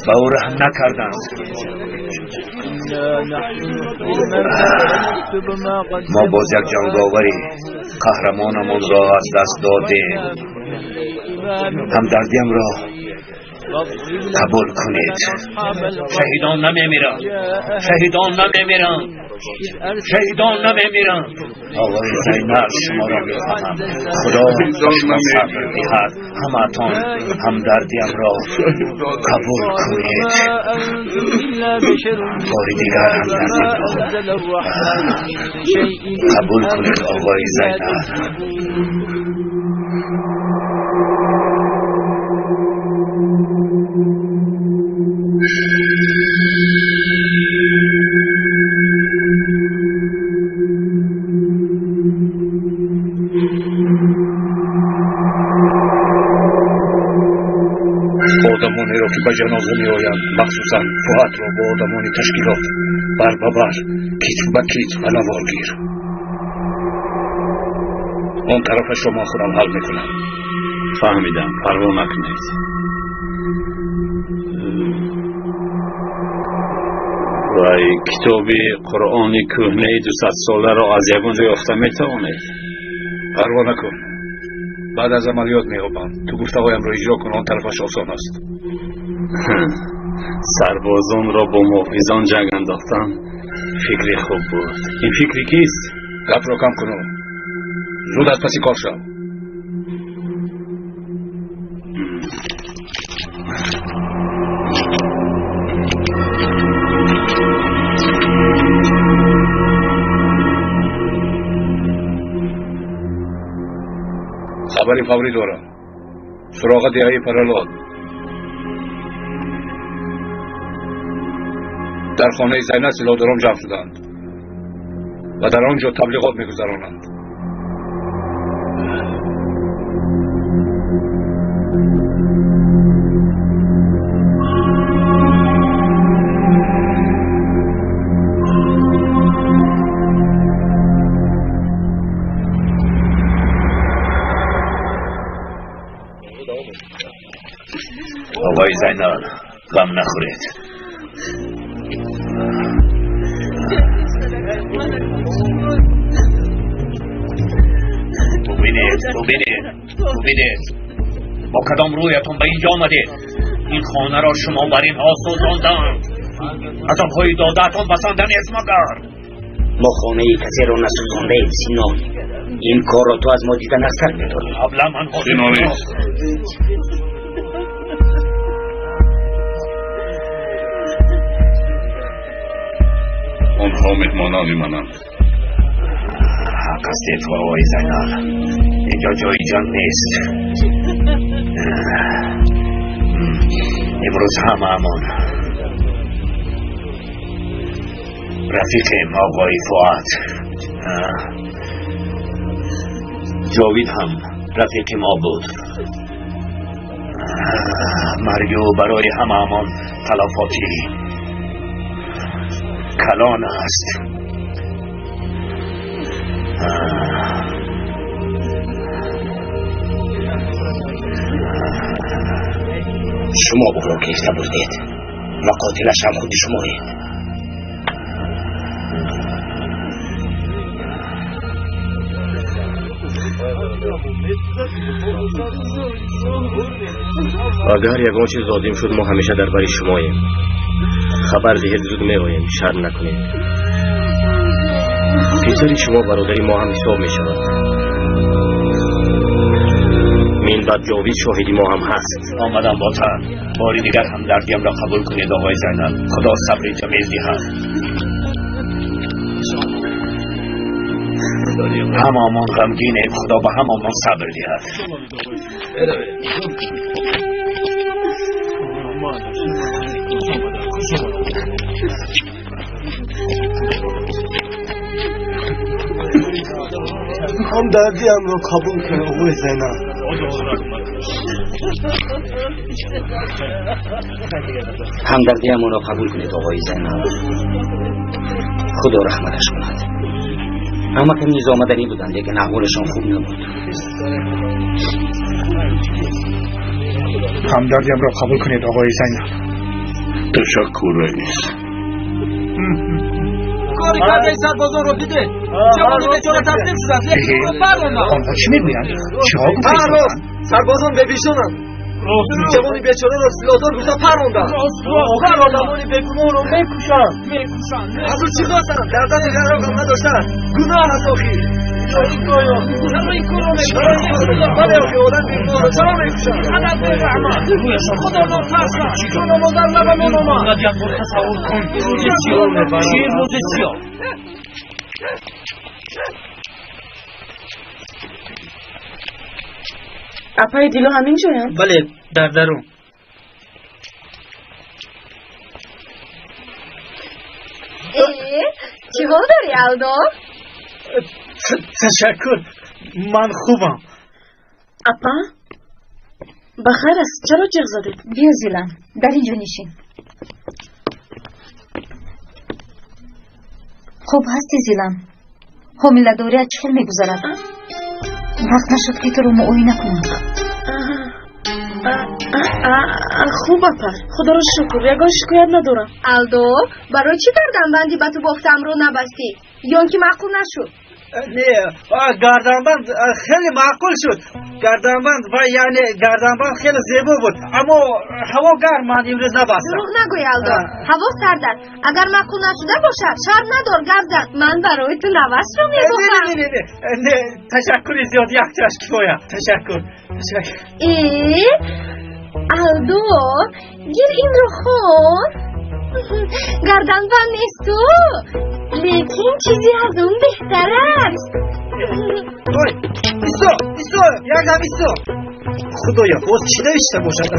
و او رحم نکردند. ما باز یک جنگاوری قهرمانمان را از دست دادیم. Ҳамдардиамро қабул кунед. Шаҳидон намемиранд, шаҳидон намемиранд, шаҳидон намемиранд. Оғои Зайнаб, шуморо мехоҳам. Худо ба шумо сабр диҳад. Ҳамаатон ҳамдардиамро қабул кунед. Бори дигар ҳамдардиамро қабул кунед, оғои Зайнаб. Одамонеро ки ба ҷаноза меоянд, махсусан Фуатро бо одамони ташкилот бар ба бар, китф ба китф ба навор гир. Он тарафашро ман худам ҳал мекунам. Фаҳмидам, парво накунед. Вай китоби Қуръони кӯҳнаи 200-соларо аз ягон ҷой ёфта метавонед? Парво накун. Баъд аз амалиёт меёбам. Ту гуфтаҳоямро иҷро кун, он тарафаш осон аст. Сарбозонро бо муҳофизон ҷанг андохтан фикри хуб буд. Ин фикри кист? Гапро кам куну. Зуд аз паси кор шав. Хабари фаврӣ дорам. Суроға деҳаи Паралот. Дар хонаи Зайнаб силоҳдорон ҷамъ шуданд ва дар он ҷо таблиғот мегузаронанд. Оғои Зайнал, ғам нахӯред. Бубинед, бубинед, бубинед, бо кадом рӯятон ба инҷо омадед? Ин хонаро шумо бар инҳо сӯзонданд. Азобҳои додаатон басанда нест магар? Мо хонаи касеро насӯзондаем, Сино. Ин корро ту аз мо дида назар медорӣ. Қаблан ман Сино нест. Онҳо меҳмонони мананд. Ҳақ ҳастед, оғои Зайнал. Инҷо ҷои ҷанг нест. Имрӯз ҳамаамон рафиқем, оғои Фуат. Ҷовид ҳам рафиқи мо буд. Марги ӯ барои ҳамаамон талафоти калон аст. Шумо ӯро гирифта бурдед ва қотилаш ҳам худи шумоед. Агар ягон чиз лозим шуд, мо ҳамеша дар бари шумоем. Хабар диҳед, зуд меоем, шарм накунед. Писари шумо бародари мо ҳам ҳисоб мешавад. Минбаъд Ҷовид шоҳиди мо ҳам ҳаст. Омадам бо тан. Бори дигар ҳамдардиамро қабул кунед, оғои Зайнал. Худо сабри ҷамил диҳад. Ҳамаамон ғамгинем, Худо ба ҳамаамон сабр диҳад. Ҳамдардиамро қабул кун, оғои Зайнал. Ҳамдардиамонро қабул кунед, оғои Зайнал. Худо раҳматаш кунад. Ҳамакам низ омаданӣ буданд, лекин аҳволашон хуб набуд. Ҳамдардиамро қабул кунед, оғои Зайнал. Ташаккур, раис. Кори кардаи сарбозонро дидед? Ҷавони бечора таслим шудааст, лекин ӯро парронданд. Онҳо чӣ мегӯянд? Чиҳо гуфта истодаанд? Сарбозон бебишонанд. Ҷавони бечораро силоҳдор гуфта паронданд. Охир одамони бегуноҳро мекушанд. Аз ӯ чӣ хостанд? Дар дасти ғайроқам надоштанд. Гуноҳ аст охир. Чаро ин корро мекунанд? Бале охир, одам бегуноҳро чаро мекушанд? Худо нотарсад. Чун модар лабамон омад. Як бор тасаввур кун. Рӯзи сиёҳ. Чӣ рӯзи сиёҳ? Апаи Дило ҳамин ҷоянд? Бале, дар дарун. Чӣ ҳол дорӣ, Алдо? Ташаккур, ман хубам. Апа, ба хайр аст? Чаро ҷиғ задед? Биё, Зилан, дар ин ҷо нишин. Хуб ҳасти, Зилан? Ҳомиладорият чӣ хел мегузарад? Вақт нашуд, ки туро муоина кунам. Хуб, апа, худоро шукр, ягон шикоят надорам. Алдо, барои чӣ гарданбанди ба ту бофтаамро набастӣ? Ё ин ки маъқул нашуд? Не, гарданбанд хеле маъқул шуд. Гарданбанд ва яъне гарданбанд хеле зебо буд, аммо ҳаво гарм, ман имрӯз набастам. Дурӯғ нагӯй, Алдо, ҳаво сард аст. Агар маъқул нашуда бошад, шарм надор, гап зан. Ман барои ту навасро мебофам. Не, не, не, ташаккури зиёд, якташ кифоя. Ташаккур, ташаккур. Э, Алдо, гир инро хон. Гарданбанд несту, лекин чизе аз он беҳтар аст. Ой, исто, исто, якдам исто. Худоё, боз чӣ навишта бошад?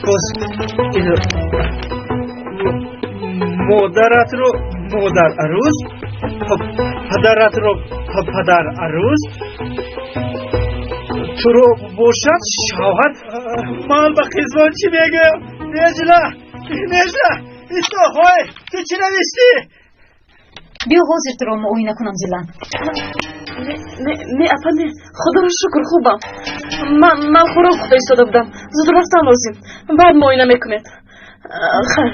Боз модаратро модар арӯз, падаратро падар арӯз, туро бошад шавҳар. Ман ба қизбон чӣ мегӯям? Нежла, Нежла, исто, ҳой, ту чӣ навиштӣ? Биё, ҳозир туро муоина кунам, Зилан. Не, апа, не, худоро шукр, хубам. Ман хӯрок пухта истода будам, зуд рафтан лозим. Баъд муоина мекунед. Хайр.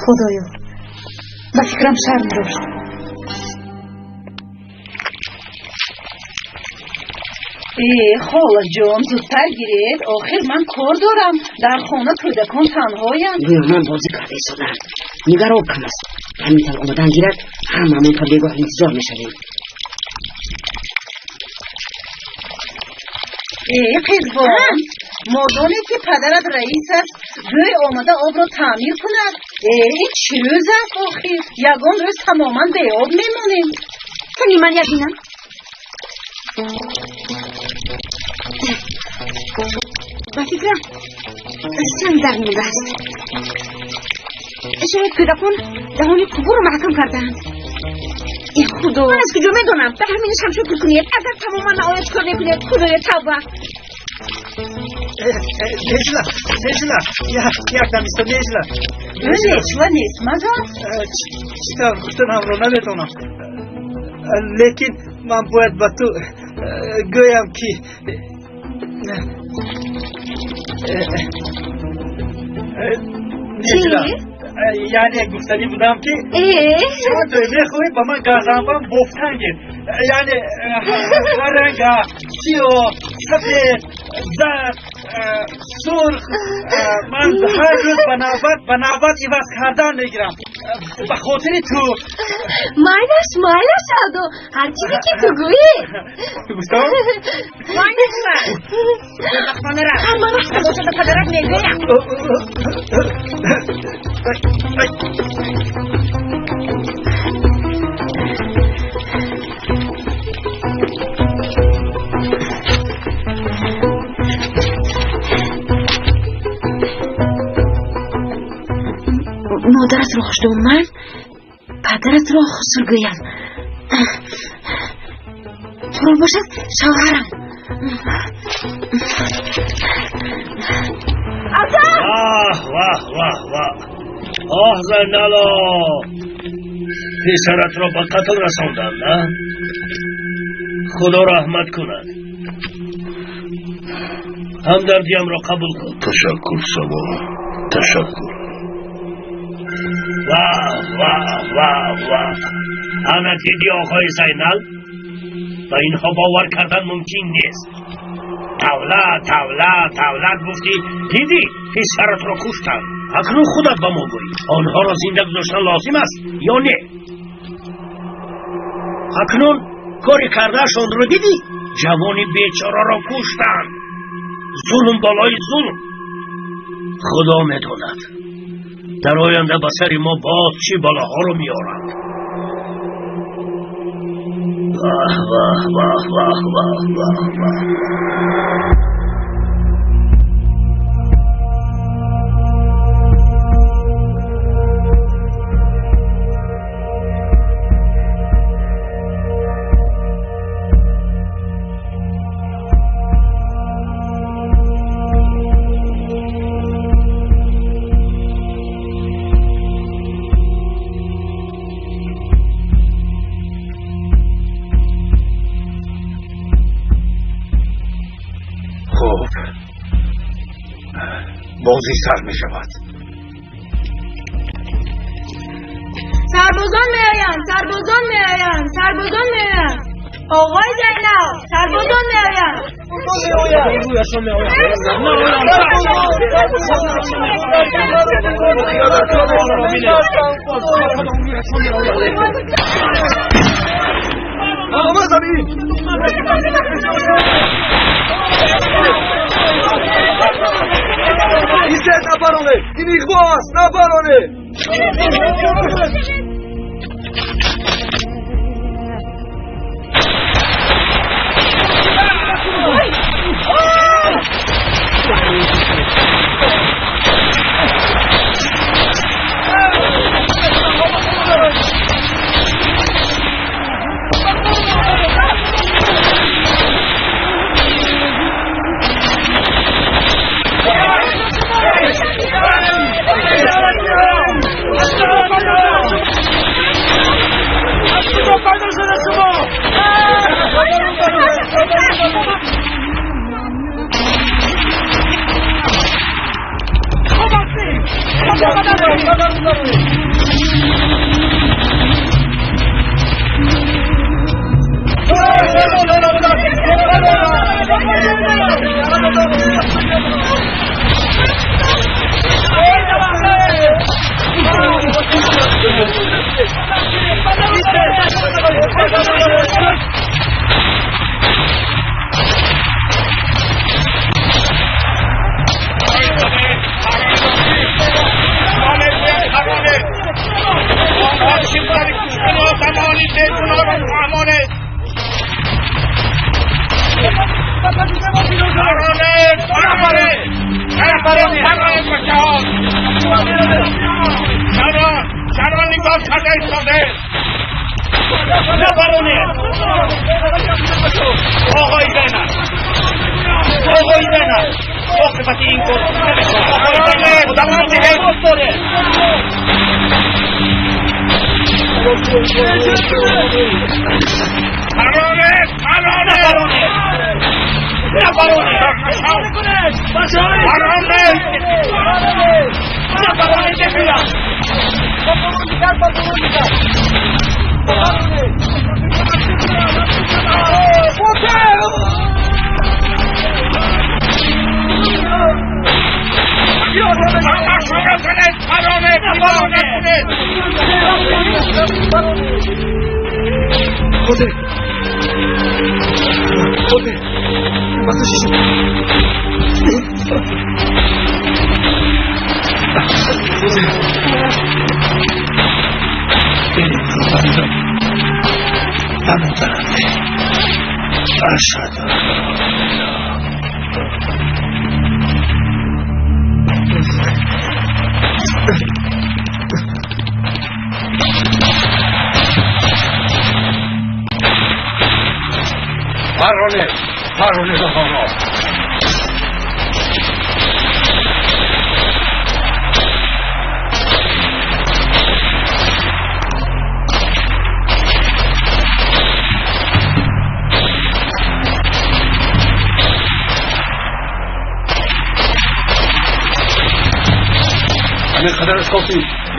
Худоё, ба фикрам шарм дошт. Э, холаҷон, зудтар гиред, охир ман кор дорам. Дар хона кӯдакон танҳоянд. Ман бозӣ карда истодаам. Нигар, об кам аст. Ҳамин тавр омадан гирад, ҳамаамон то бегоҳ интизор мешавем. Э, қизбон, модоме ки падарат раис аст, гӯй омада обро таъмир кунад. Э, ин чӣ рӯз аст охир? Ягон рӯз тамоман беоб мемонем. Кани ман як бинам. Ба фикрам, санг дар мондааст. Шояд кӯдакон даҳони қубурро маҳкам кардаанд. Э, Худо, ман аз куҷо медонам? Ба ҳаминаш ҳам шукр кунед. Агар тамоман наояд, чикор мекунед? Худоё, тавба! Нежла, Нежла, якдам исто, Нежла. Нечла нест, магар? Чӣ тавр гуфтанамро наметавонам, лекин ман бояд ба ту гӯям, ки Нежла, яъне гуфтанӣ будам, ки чанд мехоҳӣ ба ман гарданбанд бофтан гир, яъне ҳар ранга: сиёҳ, сафед, зард, сурх. Ман ҳар рӯз ба навбат ба навбат иваз кардан мегирам, ба хотири ту. Майлаш, майлаш, Алдо, ҳар чизе ки ту гӯӣ. Гуфтам? Майлаш, хона рафт. Ман рафтам. Бошад, ба падарат мегӯям. Модаратро хушдоман, падаратро хусургӯям, туро бошад шавҳарам. Ака! Ваҳ, ваҳ, ваҳ, ваҳ! Оҳ, Зайнало, писаратро ба қатл расонданд, на? Худо раҳмат кунад. Ҳамдардиамро қабул кун. Ташаккур, Сабо, ташаккур. Ваҳ, ваҳ, ваҳ, ваҳ! Ана дидӣ, оғои Зайнал? Ба инҳо бовар кардан мумкин нест. Давлат, давлат, давлат гуфтӣ, дидӣ писаратро куштанд. Акнун худат ба мо гӯй, онҳоро зинда гузоштан лозим аст ё не? Акнун кори кардаашонро дидӣ? Ҷавони бечораро куштанд. Зулм болои зулм. Худо медонад дар оянда ба сари мо боз чӣ балоҳоро меоранд. Ваҳ, ваҳ, ваҳ, ваҳ, ваҳ, ваҳ, ваҳ. بازی سر می شود. سربازان می آیند، سربازان می آیند، سربازان می آیند. آقای زینب، سربازان می آیند. آقا زمین. ایستید نپرانه، این اغوا است، نپرانه.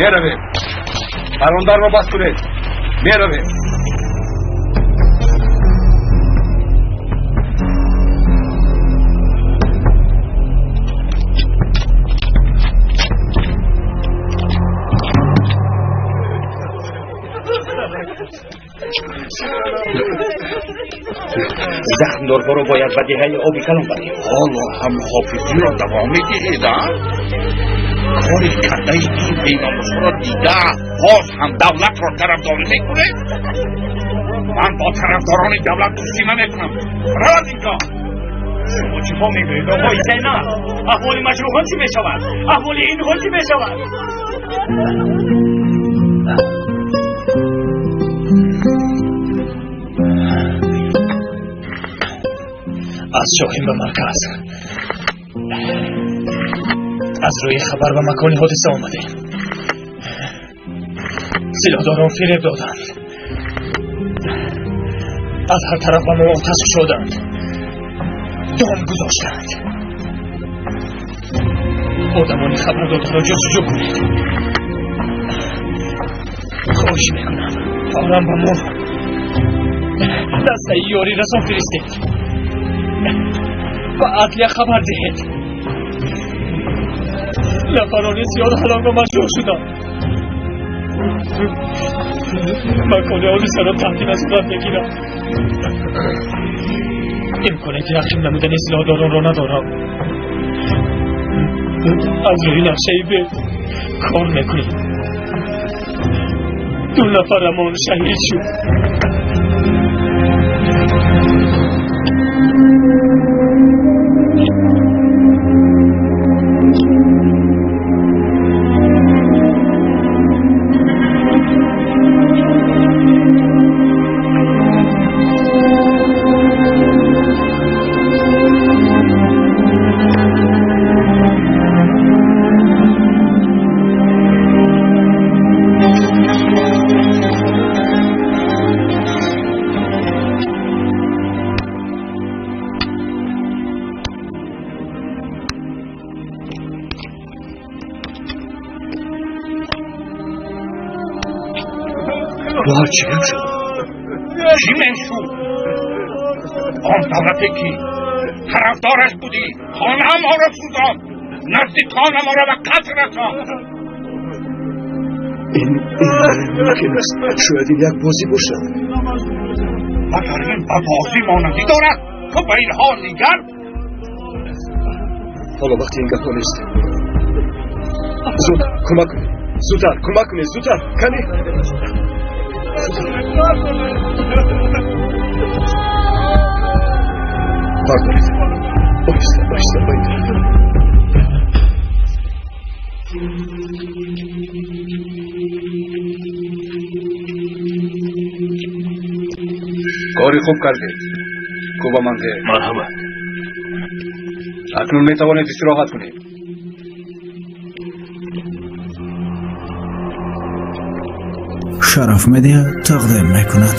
меравем. Парондарро бас кунед. Меравем. Захмдорҳоро бояд ба деҳаи оби калон барем. Ҳоло ҳам ҳофизиро давом медиҳед, а? Кори кардаи ин беномусҳоро дида, боз ҳам давлатро тарафдорӣ мекунед? Ман бо тарафдорони давлат дӯстӣ намекунам. Равад инҷо! Шумо чӣ ҳо мегӯед, оқои Зайнаб? Аҳволи маҷрӯҳон чӣ мешавад? Аҳволи инҳо чӣ мешавад? Аз Шоҳин ба марказ аз рӯи хабар ба макони ҳодиса омадем. Силоҳдорон фиреб доданд, аз ҳар тараф ба мо оташ кушоданд, дом гузоштанд. Одамони хабардодаро ҷустуҷӯ кунед. Хоҳиш мекунам, фавран ба мо дастаи ёрирасон фиристед, ба адлия хабар диҳед. Нафарони зиёд ҳалок ва маҷрӯҳ шуданд. Макони ҳодисаро таҳти назорат мегирам. Имконияти рақиб намудани силоҳдоронро надорам. Аз рӯи нақшаи бе кор мекунем. Ду нафарамон шаҳид шуд. Боҳар чӣ гап шуд? Чӣ мешуд? Он давлате ки тарафдораш будӣ, хонаамонро сӯзонд, наздиконамонро ба қатл расонд. Ин мумкин аст. Шояд ин як бозӣ бошад. Магар ин ба бозӣ монандӣ дорад? Ту ба инҳо нигар. Ҳоло вақти ин гапҳо нест. Зуд кӯмак кунед, зудтар кӯмак кунед, зудтар кани. Бардоред, оҳиста оҳиста ба ин тараф. Кори хуб кардед, кӯбаманде. Марҳамат. Акнун метавонед истироҳат кунед. Шараф Медиа тақдим мекунад.